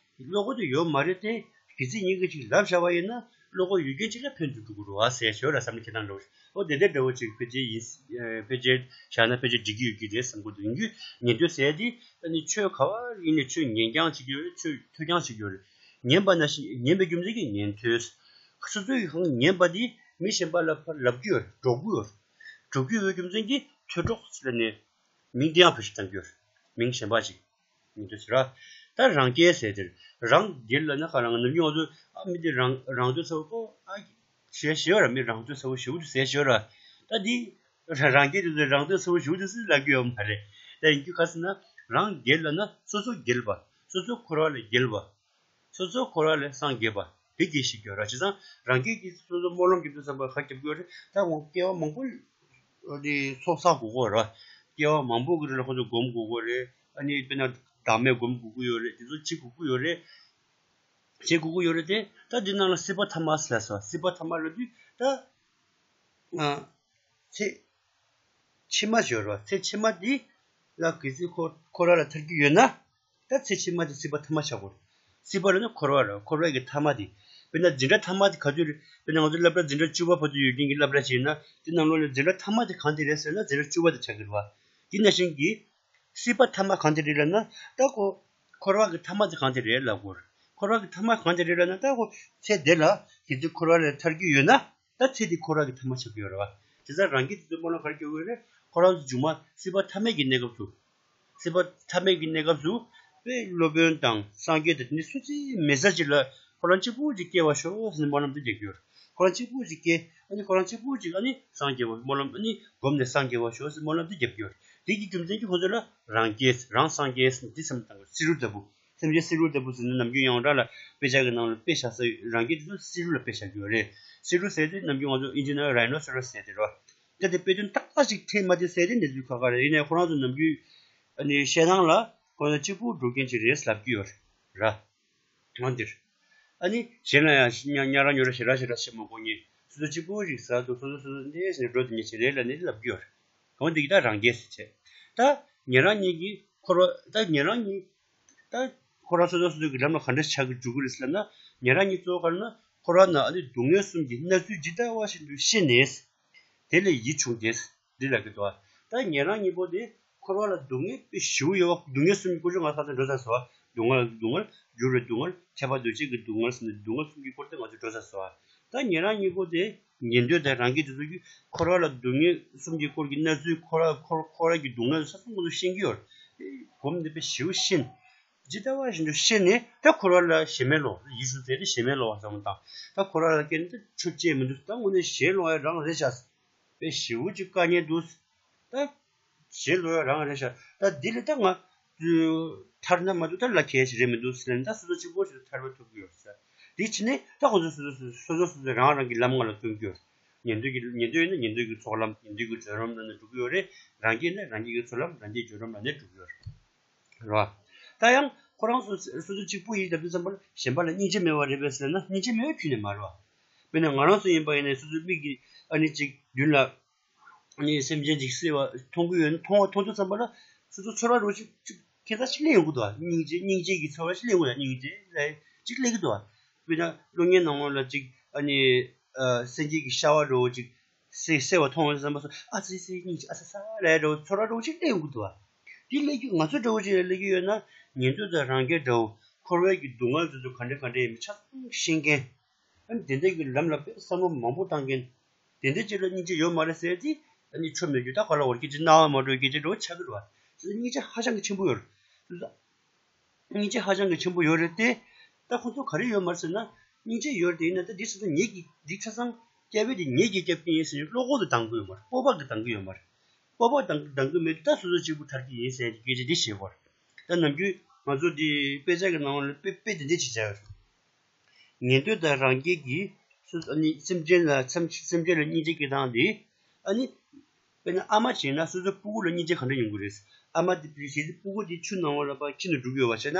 བློ་ཁོག་དེ་ཡོད་མ་རེད་དེ། གལ་སྲིད་ངེད་ཀྱིས་ཅིག་ལབ་བཞག་པ་ཡིན་ན། བློ་ཁོག་ཡོད་མཁན་ཅིག་ལ་ཕན་ཐོགས་འགྲོ་གི་རེད་བ་ཟེར་ཞོར་ལ་བསམ་བློ་ཁྱེད་རང་འདྲ་བོ་ཞིག་ཨོ་དེ་འདྲ་འདྲ་བོ་ཅིག་ཕལ་ཆེར་ཡིན། ཨེ་ཕལ་ཆེར་བཞག་ན་ཕལ་ཆེར་འགྲིག་གི་ཡོད་ཀྱི་རེད་བསམ་གྱི་འདུག་ཡིན་རྒྱུ་ཉན་ཐོས་ཟེར་དེ། ཨ་ནི་ཆོས་ག་བ་ཡིན་ནའི་ཆོས་ཉན་རྐྱང་བྱེད་ཀྱི་ཡོད་རེད། ཆོས་ཐོས་རྐྱང་བྱེད་ཀྱི་ཡོད་རེད། ཉན་པ་ན་ཞིག་ཉན་པའི་རྒྱུ་མཚན་གྱིས་ཉན་ཐོས། སོ་སོའི་གང་ཉན་པ་དེ་མི་གཞན་པ་ལ་ཕར་ལབ་ཀྱི་ཡོད་རེད། སྒྲོག་གི་ཡོད་རེད། སྒྲོག་གི་ཡོད་པའི་རྒྱུ་མཚན་གྱིས་ཐོས་སྒྲོག་ཟེར་ནས་མིང་དེ་ཡང་བེད་སྤྱོད་བཏང་གི་ཡོད་རེད། མིང་གཞན་པ་ཅིག་ཉན་ཐོས་ཟེར་བ། ད་རང་རྒྱལ་ཟེར་དེར། རང་རྒྱལ་ལབ་ན་ག་རང་ནམ་རྒྱུན་ང་ཚོ་ཨ་མི་དེ་རང་རང་འདོད་ཚ་བོ་ཨ་ཞེས་ཞེས་པ་ར། མི་རང་འདོད་ཚ་བོ་ཞེ་པོ་ཅིག་ཟེར་ཞེས་པ་ར། ད་འདི་རང་རྒྱལ་དེ་ཚོས་རང་འདོད་ཚ་བོ་ཞེ་པོ་ཅིག་ཟེར་ལབ་ཀྱི་ཡོད་མ་རེད། ད་ཡིན་རྒྱུ་ག་ཟེར་ན། རང་རྒྱལ་ལབ་ན་སོ་སོ་རྒྱལ་བ། སོ་སོ་འཁོར་བ་ལས་རྒྱལ་བ། སོ་སོ་འཁོར་བ་ལས་སངས་རྒྱས་པ་དེ་རྒྱལ་ཞིག་ཡོད་ར། བྱས་ཙང་རང་རྒྱལ་གྱིས་སོ་སོ་སྨོན་ལམ་རྒྱབ་དུས་ཙམ་པ་ག་རྒྱབ་ཀྱི་ཡོད་རེད། ད་འོ་སྐྱེ་བ་མང་པོ་ཨ་ནི་ཚོགས་བསགས་དགོས་ཀྱི་ཡོད་རེད། སྐྱེ་བ་མང་པོ་གི་རིང་ལ་ཁོ་ཚོ་སྒོམ་དགོས་ཀྱི་ཡོད་རེད། ཨ་ནི་དཔེར་ན་བདག་མེད་སྒོམ་དགོས་ཀྱི་ཡོད་རེད། དེ་ཚོ་བྱེད་དགོས་ཀྱི་ཡོད་རེད། བྱེད་དགོས་ཀྱི་ཡོད་རེད་དེ། ད་འདི་ནང་ལ་སྲིད་པ་ཐ་མ་ཟེར་ལབ་སོང་། སྲིད་པ་ཐ་མ་ལབ་དུས་ད། ཨ་ཚེ་ཕྱི་མ་ཡོད་རེད་བ། ཚེ་ཕྱི་མ་འདི་ལ་གལ་སྲིད་ཁོ་འཁོར་བ་ལས་ཐར་གྱི་ཡོད་ན། ད་ཚེ་ཕྱི་མ་དེ་སྲིད་པ་ཐ་མ་ཆགས་དགོས་རེད། སྲིད་པ་ལབ་ན་འཁོར་བ་རེད། འཁོར་བ་གི་ཐ་མ་དེ། དཔེར་ན་འཛིན་གྲྭ་ཐ་མ་དེ་ག་དུས་རེད། དཔེར་ན་ང་ཚོ་སློབ་གྲྭ་འཛིན་གྲྭ་བཅུ་པ་བར་དུ་ཡོད་མཁན་གྱི་སློབ་གྲྭ་ཞིག་ཡིན་ན། དེ་ནང་ལོགས་ལ་འཛིན་གྲྭ་ཐ་མ་དེ་གང་དེ་རེད་ཟེར་ན། འཛིན་གྲྭ་བཅུ་པ་དེ་ཆགས་ཀྱི་རེད་བ། དེ་ནང་བཞིན་གྱི་སྲིད་པ་ཐ་མ་གང་དེ་རེད་ལབ་ན། ད་ཁོ་འཁོར་བ་གི་ཐ་མ་དེ་གང་དེ་རེད་ལབ་དགོས་རེད། འཁོར་བ་གི་ཐ་མ་གང་དེ་རེད་ལབ་ན། ད་ཁོ་ཚེ་འདི་ལ་གལ་སྲིད་འཁོར་བ་ལས་ཐར་གྱི་ཡོད་ན། ད་ཚེ་འདི་འཁོར་བ་གི་ཐ་མ་ཆགས་ཀྱི་ཡོད་རེད་བ། དེ་ཙང་རང་རྒྱལ་དེ་ཚོ་སྨོན་ལམ་ག་རེ་རྒྱག་དགོས་རེད། ཁོ་རང་ཚོ་མཇུག་མ་སྲིད་པ་ཐ་མའི་གི་གནས་སྐབས་སུ། སྲིད་པ་ཐ་མའི་གི་གནས་སྐབས་སུ་དཔེ་སློབ་དཔོན་དང་སངས་རྒྱས་དང་དེ་ནི་སུ་གཅིག་མེད་ས་ཅིག་ལ་ཁོ་རང་གཅིག་པུ་ཅིག་སྐྱེ་བར་ཤོག་ཟེར་ནས་སྨོན་ལམ་དེ་རྒྱག་གི་ཡོད་རེད། ཁོ་རང་གཅིག་པུ་ཅིག་སྐྱེ། ཨ་ནི་ཁོ་རང་གཅིག་པུ་ཅིག་ཨ་ནི་སངས་རྒྱས་པ་སྨོན་ལམ། ཨ་ནི་སྒོམ་ནས་སངས་རྒྱས་པར་ཤོག་ཟེར་སྨོན་ལམ་དེ་རྒྱབ་ཀྱི་ཡོད་རེད། དེ་གི་རྒྱུ་མཚན་གྱིས་ཁོ་ཚོ་ལ་རང་རྒྱལ། རང་སངས་རྒྱས་ཟེར་ནས་དེ་སེམས་དང་བསེ་རུ་ལྟ་བུ། སེམས་ཅན་བསེ་རུ་ལྟ་བུ་ཟེར་ན་ནམ་རྒྱུན་ཡང་དག་ལ་དཔེ་ཆ་གི་ནང་ལ་དཔེ་བཞག་ས་ཡོད། རང་རྒྱལ་དེ་ཚོ་བསེ་རུ་ལ་དཔེ་བཞག་གི་ཡོད་རེད། བསེ་རུ་ཟེར་དེ་ནམ་རྒྱུན་ང་ཚོ་ཨིན་ཇི་ནང་རའི་ནོ་སེ་རོ་སི་ཟེར་དེ་རེད་བ། ད་དེ་དཔེ་དོན་ཏག་ཏག་ཅིག་འཐད་མ་འཐད་ཟེར་དེ་གནས་ཚུལ་ཁག་ཁག་རེད། ཡིན་ནའི་ཁོ་རང་ཚོ་ནམ་རྒྱུན་ཨ་ནི་བཤད་སྟངས་ལ་ཁོ་ཚོ་གཅིག་པུ་འགྲོ་མཁན་ཅིག་རེད་ལབ་ཀྱི་ཡོད་རེད། འོ་འདིར། ཨ་ནི་གཞན་ལ་ཡང་ཉ་ཉ་རང་ཉོ་ར་ཞེ་དྲག་ཞེ་དྲག་བྱེད་མ་དགོས་ཉེ། སོ་སོ་གཅིག་པུ་ཞིག་ཟ་འདུག་སོ་སོ་སོ་སོ་འདི་ཟེར་ནས་འགྲོ་དེ་ཉེ་ཞིག་རེད་ལབ་ནས་ལབ་ཀྱི་ཡོད་རེད། འོ་འདི་གི་ད་རང་རྒྱལ་ཟེར་བྱས། ད་ཉེ་རང་ཉིད་ཀྱི་འཁོར་བ། ད་ཉེ་རང་ཉིད། ད་ཁོ་རང་སོ་སོ་སོ་སོ་གི་ལམ་ལ་ག་འདྲ་ཆགས་ཀྱི་འཇུག་གི་རེད་ཟེར་ལབ་ན། ཉེ་རང་ཉིད་གཙོ་བོ་ག་རེ་ན། འཁོར་བ་ན་ཨ་ནི་སྡུག་བསྔལ་གསུམ་གྱི་གནས་ཚུལ་ཇི་ལྟ་བ་བཞིན་དུ་ཤེས་ནས། དེ་ལས་ཡིད་བྱུང་སྟེ། འདི་ལ་གི་དོ། ད་ཉེ་རང་གཉིས་པོ་དེ་འཁོར་བ་ལ་སྡུག་བསྔལ་དཔེ་ཞེ་པོ་ཡོད་པ། སྡུག་བསྔལ་གསུམ་གྱི་སྐོར་ཅིག་ང་ཚོ་ད་ལྟ་འགྲོ་ཚར་སོང་། སྡུག་བསྔལ་སྡུག་བསྔལ། འགྱུར་བའི་སྡུག་བསྔལ། ཁྱབ་པ་འདུ་བྱེད་ཀྱི་སྡུག་བསྔལ་ཟེར་ནས་སྡུག་བསྔལ་གསུམ་གྱི་སྐོར་དེ་ང་ཚོ་འགྲོ་ཚར་སོང་། ད་ཉེ་རང་གཉིས་པོ་དེ་ཉན་ཐོས་དང་རང་རྒྱལ་དེ་ཚོ་གིས་འཁོར་བ་ལ་སྡུག་བསྔལ་གསུམ་གྱི་སྐོར་གྱི་གནས་ཚུལ། འཁོར་བ་འཁོར་འཁོར་བ་གི་སྡུག་བསྔལ་ས་སོང་ཁོ་ཚོ་ཤེས་ཀྱི་ཡོད་རེད། སྒོམ་འདི་དཔེ་ཞེ་པོ་ཤེས། ཇི་ལྟ་བ་བཞིན་དུ་ཤེས་ནས། ད་འཁོར་བ་ལ་ཞེན་མེད་ལོག་ཡིད་བྱུང་ཟེར་དེ་ཞེན་མེད་ལོག་བསམ་བློ་བཏང་། ད་འཁོར་བ་ལ་སྐྱེས་ནས་ད་ཆོས་བྱེད་མི་འདུག་ད་དངོས་གནས་ཞེན་ལོག་ཡ་རང་རེད་ཤག་དཔེ་ཞེ་པོ་ཅིག་དཀའ་ངལ་འདུག་ད་ཞེན་ལོག་ཡ་རང་རེད་ཤག་ད་འདི་ལས་ད་ང་ཐར་ན་མ་འདུག་ད་ལ་ཁེལ་ཞིག་རེད་མི་འདུག་ཟེར་ནས། ད་སོ་སོ་གཅིག་པོ་ཞིག་ཐར་པ་ཐོབ་ཀྱི་ཡོད་ཟེར། དེ་ཕྱིན་ནས་ད་ཁོ་ཚོ་སོ་སོ་སོ་སོ་སོ་སོ་རང་རང་གི་ལམ་སྔ་ལ་སྟོན་གྱི་ཡོད། ཉན་ཐོས་ཀྱི་ཉན་ཐོས་ཡིན་ན་ཉན་ཐོས་ཀྱི་ཚོགས་ལམ། ཉན་ཐོས་ཀྱི་བརྒྱུད་རིམ་ལ་ནི་འགྲོ་གི་ཡོད་རེད། རང་རྒྱལ་ན་རང་རྒྱལ་གྱི་ཚོགས་ལམ། རང་རྒྱལ་བརྒྱུད་རིམ་ལ་ནི་འགྲོ་གི་ཡོད་རེད། རེད་བ། ད་ཡང་ཁོ་རང་སོ་སོ་སོ་གཅིག་པུ་ཡིན་སྟབས་དུས་ཙམ་པ་ལ་གཞན་པ་ལ་སྙིང་རྗེ་མེད་པ་རེད་པས་ཟེར་ན་སྙིང་རྗེ་མེད་པ་ཁྱོན་ནས་མ་རེད་བ། དཔེར་ན་ང་རང་ཚོ་ཡིན་པ་ཡིན་ན་སོ་སོའི་མིག་གིས་ཨ་ནི་གཅིག་མདུན་ལ་ཨ་ནི་སེམས་ཅན་ཅིག་བསད་པ་མཐོང་གི་ཡོད་ན་མཐོང་བ་མཐོང་དུས་ཙམ་པ་ལ་སོ་སོ་ཚོར་བ་རོ་ཅིག་ཅིག་ཁྱད་མཚར་ཅིག་སླེབས་ཡོང་གི་འདུག་བ། སྙིང་རྗེ་སྙིང་རྗེ་གི་ཚོར་བ་ཅིག་སླེབས་ཡོང་གི་འདུག་སྙིང་རྗེ་ལ་ཅིག་སླེབས་ཀྱི་འདུག་བ། དཔེར་ན་གློག་བརྙན་ནང་ལ་ཅིག་ཨ་ནི་ཨ་སེང་གེ་གི་ཤ་བ་རོ་ཅིག་བསད་བསད་པ་མཐོང་བ་ཙམ་པ་སོ་ཨ་ཙི་ཙི་སྙིང་རྗེ་ཨ་ས་ས་ལས་རོ་ཚོར་བ་རོ་ཅིག་སླེབས་ཡོང་གི་འདུག་བ། དེ་སླེབས་ཀྱི་ང་ཚོ་འདྲ་བོ་ཅིག་ལ་སླེབས་ཀྱི་ཡོད་ན་ཉན་ཐོས་དང་རང་རྒྱལ་འདྲ་བོ་འཁོར་བའི་གི་སྡུག་བསྔལ་དེ་ཚོ་ག་འདྲ་ག་འདྲ་ཡིན་མིན་ཆ་ཚང་ཤེས་མཁན། ཨ་ནི་དེ་འདྲ་གི་ལམ་ལ་དཔེ་བསམ་བློ་མང་པོ་བཏང་མཁན། དེ་འདྲ་ཅིག་ལ་སྙིང་རྗེ་ཡོད་མ་རེད་ཟེར་ཏེ་ཨ་ནི་ཆོ་མེད་རྒྱུ་ད་ག་ལ་བར་སྐད་ཆ་རྣ་བ་མ་འགྲོ་སྐད་ཆ་འདྲ་བོ་ཆགས་ཀྱི་རེད་བ། སྙིང་རྗེ་ཧ་ཅང་གི་ཆེན་པོ་ཡོད་རེད། སྙིང་རྗེ་ཧ་ཅང་གི་ཆེན་པོ་ཡོད་རེད་དེ། ད་ཁོ་ཚོ་ག་རེ་ཡོད་མ་རེད་ཟེར་ན། སྙིང་རྗེ་ཡོད་རེད་དེ་ཡིན་ན་ད་འདི་ཆ་ཚང་ངེད་ཀྱི་འདི་ཆ་ཚང་སྐྱ་བོད་དེ་ངེད་ཀྱིས་སྐྱབས་ཀྱི་ཡིན་ཟེར་ནས་བློ་ཁོག་ཏུ་འདང་གི་ཡོད་མ་རེད། སྤོབས་པ་གི་འདང་གི་ཡོད་མ་རེད། སྤོབས་པ་འདང་འདང་གི་མེད་དུས་ད་སོ་སོ་གཅིག་པུ་ཐར་གྱི་ཡིན་ཟེར་ནས་སྐད་ཆ་འདི་བཤད་ཀྱི་ཡོད་རེད། ད་ནམ་རྒྱུན་ང་ཚོ་འདི་དཔེ་ཆ་གི་ནང་ལ་དཔེ་དཔེ་དེ་འདྲས་ཅིག་བྱས་ཡོད་རེད། ཉན་ཐོས་དང་རང་རྒྱལ་གྱིས་སོ་ཨ་ནི་སེམས་ཅན་ལ་སེམས་སེམས་ཅན་ལ་སྙིང་རྗེ་སྐྱེ་སྟངས་དེ། ཨ་ནི། དཔེར་ན་ཨ་མ་བྱས་ན་སོ་སོའི་སྤུ་གུ་ལ་སྙིང་རྗེ་ག་འདྲ་ཡོང་གི་རེད། ཨ་མ་དེ་དེ་བྱས་ཏེ་སྤུ་གུ་དེ་ཆུ་ནང་ལ་ཕར་ཁྱེར་ནས་འགྲོ་གི་ཡོད་པ་བྱས་ན།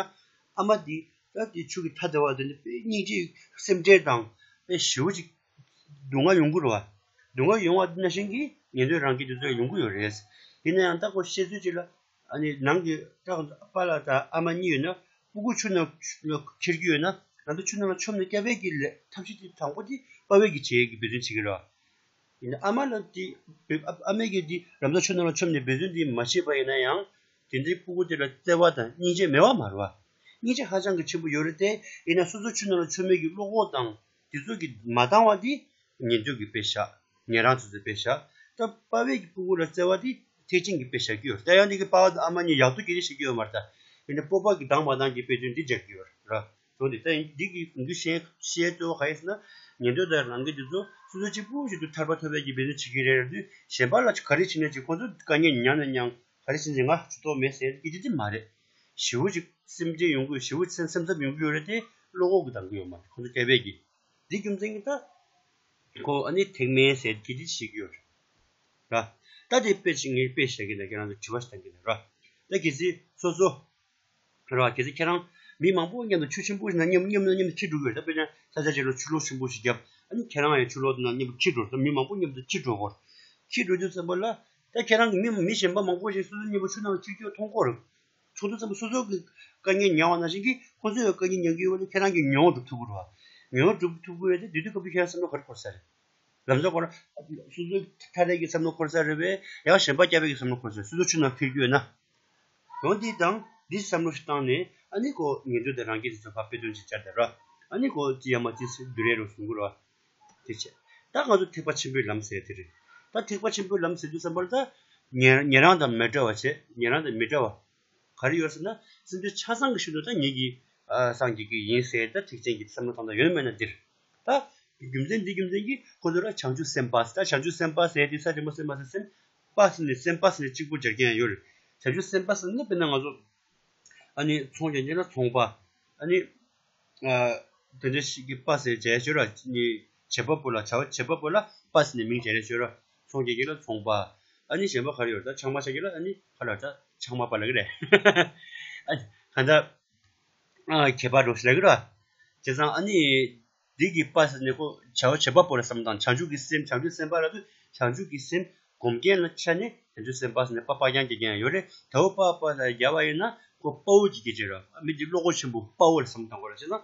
ཨ་མ་དེ་ད་དེ་ཆུ་གི་མཐའ་དེ་བ་དེ་ནི་དཔེ་སྙིང་རྗེ་སེམས་ཁྲལ་དང་དཔེ་ཞེ་པོ་ཅིག་སྡུག་བསྔལ་ཡོང་གི་རེད་བ། སྡུག་བསྔལ་ཡོང་བ་དེ་ནང་བཞིན་གྱི་ཉན་ཐོས་རང་རྒྱལ་དེ་ཚོ་ཡོང་གི་ཡོད་རེད། ཡིན་ན་ཡང་ད་ཁོ་བཤད་ཚུལ་ཅིག་ལ། ཨ་ནི་ནང་གི་ད་པཱ་ལགས་དང་ཨ་མ་གཉིས་ཡོད་ན་སྤུ་གུ་ཆུ་ནང་ཁྱེར་གྱི་ཡོད་ན་ང་ཚོ་ཆུ་ནང་ལ་མཆོངས་ནས་སྐྱབས་པའི་གི་ལས་ཐབས་ཤེས་དེ་དང་པོ་དེ་དཔའ་བོའི་གི་བྱེད་ཀྱི་འབད་བརྩོན་བྱེད་ཀྱི་རེད། ཡིན་ན་ཨ་མ་ལ་དེ་ཨ་མས་གི་དེ་རབ་མདོ་ཆུ་ནང་ལ་མཆོངས་ནས་འབད་བརྩོན་དེ་མ་བྱས་པ་ཡིན་ན་ཡང་དེ་འདྲའི་སྤུ་གུ་དེ་ལ་བརྩེ་བ་དང་སྙིང་རྗེ་མེད་པ་མ་རེད་བ། སྙིང་རྗེ་ཧ་ཅང་གི་ཆེན་པོ་ཡོད་རེད་དེ། ཡིན་ན་སོ་སོ་ཆུ་ནང་ལ་མཆོངས་མེད་ཀྱི་བློ་ཁོག་དང་དེ་ཚོ་གི་མ་འདང་བ་དེ་ཉན་ཐོས་ཀྱི་དཔེ་བཞག་ཉན་རང་ཚོ་ཚོའི་དཔེ་བཞག་ད་དཔའ་བོའི་གི་སྤུ་གུ་ལ་བརྩེ་བ་དེ་ཐེག་ཆེན་གྱི་དཔེ་བཞག་གི་ཡོད་རེད། ད་ཡང་འདི་གི་དཔའ་བ་དང་ཨ་མ་གཉིས་ཡག་ཐུག་གི་རེད་བཤད་ཀྱི་ཡོད་མ་རེད་ད། ཡིན་ན་སྤོབས་པ་གི་འདང་མ་འདང་གི་དཔེ་དོན་འདི་སྦྱར་གི་ཡོད་རེད། རེད། དོན་དེ་ད་ཡིན་འདི་གི་གོང་དུ་བཤད་བཤད་གཙོ་བོ་ག་ཡིན་ཟེར་ན། ཉན་ཐོས་དང་རང་རྒྱལ་དེ་ཚོ་སོ་སོ་གཅིག་པུ་ཞིག་ཏུ་ཐར་པ་ཐོབ་པའི་གི་འབད་བརྩོན་བྱེད་ཀྱི་རེད་རེད་དུས་གཞན་པ་ལ་ག་རེ་བྱེད་ན་ཅིག་ཁོང་ཚོ་དཀའ་ངལ་མྱངས་ན་མྱངས་ག་རེ་བྱེད་ན་ང་ཇུས་གཏོགས་མེད་ཟེར་གི་དེ་དེ་མ་རེད། ཞེ་པོ་ཅིག་སེམས་ཅན་ཡོང་གི་ཡོད། ཞེ་པོ་ཅིག་སེམས་སེམས་འཚབ་ཡོང་གི་ཡོད་རེད་དེ་བློ་ཁོག་གི་འདང་གི་ཡོད་མ་རེད་ཁོང་ཚོ་སྐྱབས་པའི་གི། འདི་རྒྱུ་མཚན་གྱིས་ད། ཁོ་ཨ་ནི་ཐེག་དམན་ཟེར་གྱི་འདི་བཤད་ཀྱི་ཡོད་རེད། ར། ད་དེ་དཔེ་ཅིག་ངས་དཔེ་བཤད་ཀྱི་འདུག་ཁྱེད་རང་ཚོ་དྲི་བ་ཞིག་བཏང་གི་འདུག་ར། ད་གལ་སྲིད་སོ་སོ། ར་གལ་སྲིད་ཁྱེད་རང་མི་མང་པོ་མཉམ་དུ་ཆུ་ཆེན་པོ་ཞིག་ནང་མཉམ་མཉམ་མཉམ་དུ་འཁྱེར་འགྲོ་གི་ཡོད་རེད། ད་དཔེར་ན་ས་ཆ་ཅིག་ལ་ཆུ་ལོག་ཆེན་པོ་ཞིག་བརྒྱབ། ཨ་ནི་ཁྱེད་རང་ཡང་ཆུ་ལོག་དེ་ནང་མཉམ་དུ་འཁྱེར་འགྲོ་ད་མི་མང་པོ་མཉམ་དུ་འཁྱེར་འགྲོ་གོ། འཁྱེར་འགྲོ་དུས་ཙམ་པ་ལ། ད་ཁྱེད་རང་གི་མི་མི་གཞན་པ་མང་པོ་ཞིག་སོ་སོ་མཉམ་པོ་ཆུ་ནང་འཁྱེར་འཁྱེར་མཐོང་གི་ཡོད་རེད། ཚོགས་འདུ་ཚང་མ་སོ་སོ་གི་དཀའ་ངལ་མྱངས་པ་ནང་བཞིན་གྱི་ཁོ་ཚོས་ཡང་དཀའ་ངལ་མྱངས་ཀྱི་ཡོད་པ་ལས་ཁྱེད་རང་གིས་མྱོང་བ་སྒྲུབ་ཐུབ་ཀྱི་རེད་བ། མྱོང་བ་སྒྲུབ་ཐུབ་ཀྱི་ཡོད་དེ་དེ་དུས་སྐབས་དུ་ཁྱེད་རང་བསམ་བློ་ག་རེ་འཁོར་ས་རེད། ལམ་སང་ཁོ་རང་སོ་སོ་ཐ་རེ་གི་བསམ་བློ་འཁོར་ས་རེད་པས་ཡང་གཞན་པ་སྐྱབས་པའི་གི་བསམ་བློ་འཁོར་ས་རེད། སོ་སོ་ཆུ་ནང་འཁྱེར་རྒྱུ་ཡོད་ན། ཡང་འདི་དང་འདི་བསམ་བློ་ཞིག་བཏང་ནས་ཨ་ནི་ཁོ་ཉན་ཐོས་དང་རང་རྒྱལ་དེ་ཚོ་ཕར་དཔེ་སྟོན་ཅིག་བྱ་དེ་ར། ཨ་ནི་ཁོ་ཅི་ཡ་མ་ཅི་སི་བསྡུ་རེ་རོ་གསུང་གི་ར། དེ་བྱས། ད་ང་ཚོ་ཐེག་པ་ཆེན་པོའི་ལམ་ཟེར་དེ་རེད། ད་ཐེག་པ་ཆེན་པོའི་ལམ་ཟེར་དུས་ཙམ་པར་ད། ཉན་ཉན་རང་དང་མི་འབྲལ་བ་བྱས་ཉན་རང་དང་མི་འབྲལ་བ། ག་རེ་ཡོད་ཟེར་ན་སེམས་ཅན་ཆ་ཚང་གི་ཤུལ་དུ་ད་ངེད་ཀྱིས་ཨ་སངས་རྒྱས་ཀྱི་ཡིན་ཟེར་ད་ཐེག་ཆེན་གྱི་བསམ་བློ་བཏང་ད་ཡོད་མེད་ན་འདིར། ད། རྒྱུ་མཚན་འདི་རྒྱུ་མཚན་གྱིས་ཁོ་ཚོ་ལ་བྱང་ཆུབ་སེམས་དཔའ་ཟེར་ད་བྱང་ཆུབ་སེམས་དཔའ་ཟེར་དེ་ས་རིམ་པ་སེམས་དཔའ་ཟེར་སེམས་དཔའ་ཟེར་ནས་སེམས་དཔའ་ཟེར་ནས་གཅིག་པུ་སྦྱར་མཁན་ཡང་ཡོད་རེད། བྱང་ཆུབ་སེམས་དཔའ་ཟེར་ན་དཔེར་ན་ང་ཚོ། ཨ་ནི་ཚོང་རྒྱག་མཁན་ལ་ཚོང་པ། ཨ་ནི། ཨ། དེ་འདྲ་ཞིག་གི་པ་ཟེར་བྱས་ཤོད་ར། ནི་བྱེད་པ་པོ་ལ་བྱ་བ་བྱེད་པ་པོ་ལ་པ་ཟེར་ནས་མིང་བྱས་རེད་ཤོད་ར། ཚོང་རྒྱག་མཁན་ལ་ཚོང་པ། ཨ་ནི་གཞན་པ་ག་རེ་ཡོད་ད་ཆང་མ་ཆགས་མཁན་ལ་ཨ་ནི་ག་ལ་ད་ཆང་མ་པ་ལ་གི་རེད། ཨ་ནི་ག་ད། ཨ་ཁྱད་པར་འགྲོ་ཞིག་ལ་གི་ར། བྱས་ཙང་ཨ་ནི། འདི་གི་པ་ཟེར་ནས་ཁོ་བྱ་བ་བྱེད་པ་པོ་ལ་བསམ་དང་བྱང་ཆུབ་ཀྱི་སེམས་བྱང་ཆུབ་སེམས་དཔའ་ལ་དུ་བྱང་ཆུབ་ཀྱི་སེམས་སྒོམ་མཁན་ལ་ཆ་ནས་བྱང་ཆུབ་སེམས་དཔའ་ཟེར་ནས་པ་པ་རྐྱང་རྐྱང་རྐྱང་ཡོད་རེད། དའོ་པ་པ་ལ་རྒྱབ་པ་ཡིན་ན་ཁོ་དཔའ་བོ་གྱི་སྐད་ཆ་རེད། མི་འདི་བློ་ཁོག་ཆེན་པོ་དཔའ་བོ་ལ་བསམ་བཏང་དགོས་རེད། བྱས་ཙང་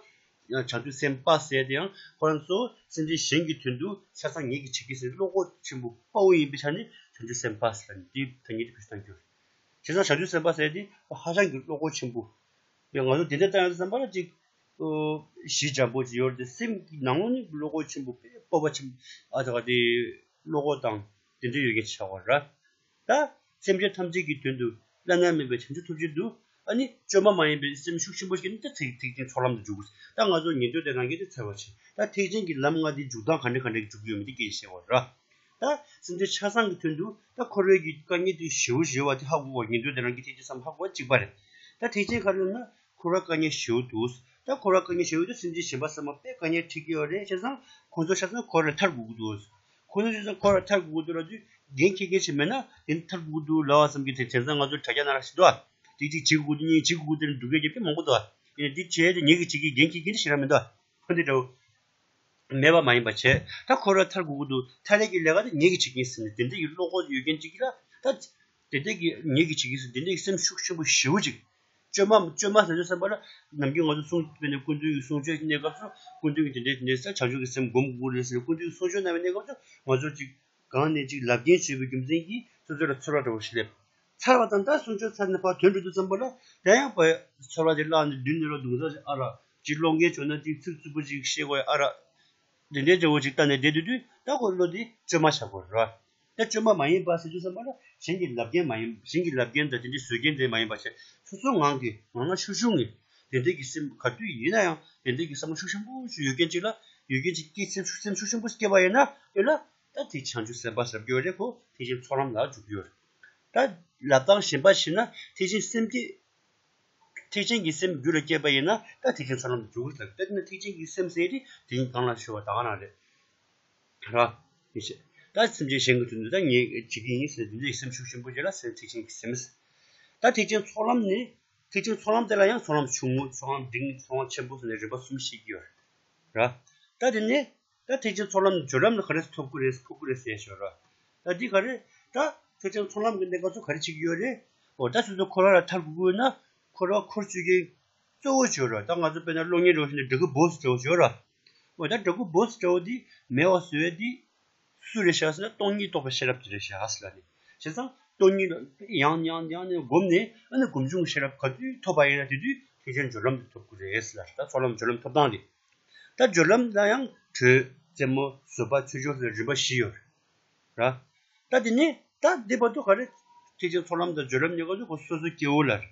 ཡང་བྱང་ཆུབ་སེམས་དཔའ་ཟེར་དེ་ཡང་ཁོ་རང་ཚོ་སེམས་ཅན་གཞན་གྱི་དོན་དུ་ཆ་ཚང་ངེད་ཀྱི་བྱེད་ཀྱི་ཟེར་བློ་ཁོག་ཆེན་པོ་དཔའ་བོ་ཡིན་པའི་ཆ་ནས་བྱང་ཆུབ་སེམས་དཔའ་ཟེར་ལ་འདི་ད་ངེད་ཀྱི་བུ་བཏང་རྒྱུ་རེད། བྱས་ཙང་བྱང་ཆུབ་སེམས་དཔའ་ཟེར་དེ་ཧ་ཅང་གི་བློ་ཁོག་ཆེན་པོ། ཡང་ང་ཚོ་དེ་འདྲ་ལྟ་ཡང་བསམ་པ་ལ་ཅིག་ཨོ། ཞི་འཇམ་པོ་ཅིག་ཡོད་རེད་དེ་སེམས་ཀྱི་ནང་ལོགས་ནས་བློ་ཁོག་ཆེན་པོ་དཔེ་སྤོབས་པ་ཆེན་པོ་ཨ་ད་ག་དེ་བློ་ཁོག་དང་དེ་འདྲ་ཡོད་མཁན་ཆགས་པ་རེད། ད་སེམས་ཅན་ཐམས་ཅད་ཀྱི་དོན་དུ་བླ་ན་མེད་པའི་བྱང་ཆུབ་ཐོབ་ཕྱིར་དུ་ཨ་ནི་བཅོས་མ་མ་ཡིན་པའི་སེམས་ཤུགས་ཆེན་པོ་ཞིག་ནི་ད་ཐེག་ཐེག་ཆེན་ཚོགས་ལམ་དུ་འཇུག་ད་ང་ཚོ་ཉན་ཐོས་དང་རང་རྒྱལ་དེ་ཚར་བ་ཆེ་ད་ཐེག་ཆེན་གྱི་ལམ་ལྔ་དེ་འཇུག་སྟངས་ག་འདྲ་ག་འདྲ་འཇུག་གི་ཡོད་མེད་དེ་སྐད་ཆ་བཤད་པ་རེད། ད་སེམས་ཅན་ཆ་ཚང་གི་དོན་དུ་ད་འཁོར་བའི་གི་དཀའ་ངལ་དེ་ཞེ་པོ་ཞེ་པོ་བ་དེ་ཧ་གོ་བ་ཉན་ཐོས་དང་རང་རྒྱལ་ཐེག་ཆེན་བསམ་ཧ་གོ་བ་གཅིག་པ་རེད། ད་ཐེག་ཆེན་ག་རེ་ལབ་ན་འཁོར་བ་དཀའ་ངལ་ཞེ་པོ་འདུག་ད་འཁོར་བ་དཀའ་ངལ་ཞེ་པོ་དེ་སེམས་ཅན་གཞན་པ་ཚང་མ་དཔེ་དཀའ་ངལ་འཕྲད་ཀྱི་ཡོད་རེད་བྱས་ཙང་ཁོང་ཚོ་ཆ་ཚང་འཁོར་ལས་ཐར་དགོས་ཀྱི་འདུག་ཁོ་ཚོ་ཅི་ཙམ་ཁོ་ར་ཐར་དགོས་ཀྱི་འདུག་ལབ་དུས་འགན་འཁྱེར་མཁན་ཞིག་མེད་ན་དེ་ཐར་དགོས་ཀྱི་འདུག་ལབ་པ་ཙམ་གྱིས་དེ་དེང་སང་ང་ཚོ་དྲ་རྒྱ་ནང་ལ་ཞིག་འདུག་ཨ། དེ་གཅིག་བྱེད་དགོས་ཀྱི་འདུག་གཉིས་བྱེད་དགོས་ཀྱི་འདུག་འགྲོ་མཁན་རྒྱབ་ཀྱི་མང་པོ་འདུག་ཨ། ཡིན་ན་འདི་བྱས་ཏེ་ངེད་ཀྱིས་བྱེད་ཀྱི་འགན་འཁྱེར་མཁན་ཞིག་ར་མི་འདུག་ཨ། ཁོ་འདི་འདྲ་བོ། མེད་པ་མ་ཡིན་པ་བྱས། ད་ཁོ་ར་ཐར་དགོས་ཀྱི་འདུག་ཐར་ཡས་ཀྱི་ལས་ཀ་དེ་ངེད་ཀྱིས་བྱེད་ཀྱི་ཡིན་ཟེར་ནས་དེ་འདྲ་གི་བློ་ཁོག་ཡོད་མཁན་ཅིག་གིས་ལ་ད། དེ་འདྲ་གི་ངེད་ཀྱིས་བྱེད་ཀྱི་ཡིན་ཟེར་དེ་འདྲ་གི་སེམས་ཤུགས་ཆེན་པོ་ཞེ་པོ་ཅིག་བཅོས་མ་བཅོས་མ་ཟེར་དུས་ཙམ་པ་ལ་ནམ་རྒྱུན་ང་ཚོ་གསུང་དཔེར་ན་སྐུ་མདུན་གྱི་གསུང་ཆོས་ཀྱི་གནས་སྐབས་སུ་སྐུ་མདུན་གྱིས་དེ་འདྲ་དེ་འདྲ་ཟེར་བྱང་ཆུབ་ཀྱི་སེམས་སྒོམ་དགོས་རེད་ཟེར་སྐུ་མདུན་གྱི་གསུང་ཆོས་གནང་བའི་གནས་སྐབས་སུ་ང་ཚོར་ཅིག་གང་ནས་ཅིག་ལབ་མཁན་ཞུས་པའི་རྒྱུ་མཚན་གྱིས་སོ་སོ་ལ་ཚོར་བ་འདྲ་བོ་ཞིག་སླེབས། ཚར་བ་དང་ད་གསུང་ཆོས་ཚར་ནས་ཕར་ཐོན་འགྲོ་དུས་ཙམ་པ་ལ་ད་ཡང་ཕར་ཚོར་བ་དེ་བརླག་ནས་མདུན་ནས་རོ་སྡུག་ས་ཨ་ར་ཅིག་ཀློག་མཁན་བྱུང་ན་ཅིག་ཚིག་རྩུབ་པོ་ཅིག་བཤད་དགོས་ཨ་ར། དེ་འདྲའི་འདྲ་བོ་ཅིག་ལྟ་ནས་བསྡད་དུས་དུས་ད་ཁོ་བློ་དེ་བཅོས་མ་བྱ་དགོས་རེད་བ། ད་བཅོས་མ་མ་ཡིན་པ་ཟེར་དུས་ཙམ་པ་ལ་གཞན་གྱི་ལབ་མཁན་མ་ཡིན་གཞན་གྱི་ལབ་མཁན་དང་དེ་འདྲའི་བཟོ་མཁན་དེ་མ་ཡིན་པ་བྱས་སོ་སོ་ངང་གིས་ངང་ན་ཤུགས་ཆུང་ངེ་དེ་འདྲའི་གི་སེམས་ག་དུས་ཡིན་ན་ཡང་དེ་འདྲའི་གི་བསམ་བློ་ཤུགས་ཆེན་པོ་ཞིག་ཡོད་མཁན་ཅིག་ལ་ཡོད་མཁན་ཅིག་སྐྱེས་སེམས་ཤུགས་སེམས་ཤུགས་ཆེན་པོ་སྐྱེས་པ་ཡིན་ན་ཡོད་ལ། ད་དེ་བྱང་ཆུབ་སེམས་དཔའ་ཟེར་གྱི་ཡོད་རེད། ཁོ་ཐེག་ཆེན་ཚོགས་ལམ་ལ་འཇུག་གི་ཡོད་རེད། ད་ལབ་སྟངས་གཞན་པ་བྱས་ན་ཐེག་ཆེན་སེམས་བསྐྱེད། ཐེག་ཆེན་གྱི་སེམས་རྒྱུད་ལ་སྐྱེས་པ་ཡིན་ན་ད་ཐེག་ཆེན་ཚོགས་ལམ་དུ་འཇུག་གི་རེད། ད་ནི་ཐེག་ཆེན་གྱི་སེམས་ཟེར་དེ་དེ་ཉིད་གང་ལ་ཞུ་བ་ད་ག་རང་རེད། ར། ཡིན་ཞེས། ད་སེམས་ཅན་གཞན་གྱི་དོན་དུ་ད་ངས་བྱེད་ཀྱི་ཡིན་ཟེར་དེ་འདྲའི་སེམས་ཤུགས་ཆེན་པོ་བྱེད་ལ་སེམས་ཐེག་ཆེན་གྱི་སེམས། ད་ཐེག་ཆེན་ཚོགས་ལམ་ནི་ཐེག་ཆེན་ཚོགས་ལམ་དེ་ལ་ཡང་ཚོགས་ལམ་ཆུང་ངུ་ཚོགས་ལམ་འབྲིང་ཚོགས་ལམ་ཆེན་པོ་ཟེར་ནས་རིམ་པ་གསུམ་ཤེས་ཀྱི་ཡོད་རེད། ར། ད་དེ་ནས་ད་ཐེག་ཆེན་ཚོགས་ལམ་བརྒྱུད་ལམ་ལ་ག་རེ་ཐོབ་ཀྱི་རེད་ཕོག་གི་རེད་ཟེར་ཞོར་ར། ད་འདི་ག་རེད། ད་ཐེག་ཆེན་ཚོགས་ལམ་གྱི་གནས་སྐབས་སུ་ག་རེ་བྱེད་ཀྱི་ཡོད་རེད། འོ་ད་སོ་སོ་འཁོར་བ་ལ་ཐར་དགོས་ཀྱི་ཡོད་ན་འཁོར་བ་འཁོར་བཅུག་མཁན་གཙོ་བོ་བྱོས་ར། ད་ང་ཚོ་དཔེར་ན་གློག་བརྙན་འདྲ་བོ་ཞིག་ནས་འདྲ་སྐུ་བོ་སི་འདྲ་བོ་བྱོས་ར། འོ་ད་འདྲ་སྐུ་བོ་སི་འདྲ་བོ་འདི་མེད་པ་བཟོ་ཡས་འདི་སུ་རེད་ཤག་ཟེར་ན་སྟོང་ཉིད་རྟོགས་པའི་ཤེས་རབ་དེ་རེད་ཤག་ཟེར་ལ་ནི། བྱས་ཙང་སྟོང་ཉིད་ལ་ཡང་ཡང་ཡང་ཡང་ནས་བསྒོམས་ནས་ཨ་ནི་སྒོམ་བྱུང་ཤེས་རབ་ག་དུས་ཐོབ་པ་ཡིན་ན་དེ་དུས་ཐེག་ཆེན་སྦྱོར་ལམ་དུ་ཐོབ་ཀྱི་རེད་ཟེར་ལ། ད་ཚོགས་ལམ་སྦྱོར་ལམ་ཐོབ་སྟངས་དེ། ད་སྦྱོར་ལམ་ལ་ཡང་དྲོད་རྩེ་མོ་བཟོད་པ་ཆོས་སྦྱོར་ཟེར་རིམ་པ་བཞི་ཡོད་རེད། ད་དེ་ནས་ད་འདི་བར་དུ་ག་རེ་ཐེག་ཆེན་ཚོགས་ལམ་དང་སྦྱོར་ལམ་གཉིས་ཀ་ཚོ་ཁོ་སོ་སོ་སྐྱེ་བོ་ལ་རེད།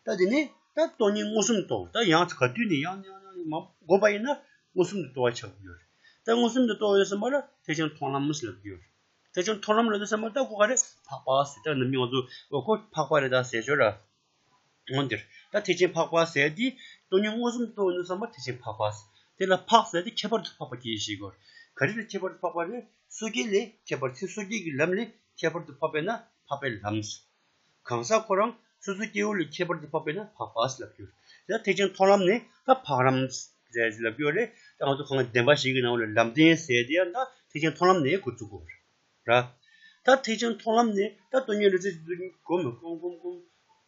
ད་དེ་ནས་ད་སྟོང་ཉིད་མངོན་སུམ་རྟོགས། ད་ཡང་ག་དུས་ནས་ཡང་ཡང་ཡང་ཡང་མ་བསྒོམས་པ་ཡིན་ན་མངོན་སུམ་དུ་རྟོགས་པ་ཆགས་ཀྱི་ཡོད་རེད། ད་མངོན་སུམ་དུ་རྟོགས་ཡོད་ཟེར་བ་ལ་ཐེག་ཆེན་མཐོང་ལམ་ཟེར་ལབ་ཀྱི་ཡོད་རེད། ཐེག་ཆེན་མཐོང་ལམ་ལབ་དུས་ཙམ་པ་ད་ཁོ་ག་རེ་འཕགས་པ་ཟེར། ད་ནམ་རྒྱུན་ང་ཚོ་འོ་ཁོ་འཕགས་པ་རེད་ད་ཟེར་ཞོར་ར། འོ་འདིར་ད་ཐེག་ཆེན་འཕགས་པ་ཟེར་དེ་སྟོང་ཉིད་མངོན་སུམ་རྟོགས་ཡོད་ཙམ་པ་ཐེག་ཆེན་འཕགས་པ་ཟེར། དེ་ལ་འཕགས་ཟེར་དེ་ཁྱད་པར་དུ་འཕགས་པ་སྐྱེ་ཞེས་གོ། ག་རེ་ལ་ཁྱད་པར་དུ་འཕགས་པ་རེད། སོ་སྐྱེ་ལས་ཁྱད་པར་ཚེ་སོ་སྐྱེ་གི་ལམ་ལས་ཁྱད་པར་དུ་འཕགས་པས་ན་འཕགས་པའི་ལམ་ཟེར། གང་ཟག་ཁོ་རང་སོ་སོ་སྐྱེ་བོ་ལས་ཁྱད་པར་དུ་འཕགས་པས་ན་འཕགས་པ་ཟེར་ལབ་ཀྱི་ཡོད། དེ་ཐེག་ཆེན་མཐོང་ལམ་ནི་ད་འཕགས་ལམ་ཟེར་ལབ་ཀྱི་ཡོད་རེད། ད་ང་ཚོ་གང་ག་བདེན་པ་བཞི་གི་ནང་ལ་ལམ་བདེན་ཟེར་དེ་ཡང་ད་ཐེག་ཆེན་མཐོང་ལམ་ནས་འགོ་བཙུགས་དགོས་རེད། ར། ད་ཐེག་ཆེན་མཐོང་ལམ་ནས་ད་སྟོང་ཉིད་ལ་རྩེ་གཅིག་ཏུ་སྒོམ་སྒོམ་སྒོམ་སྒོམ།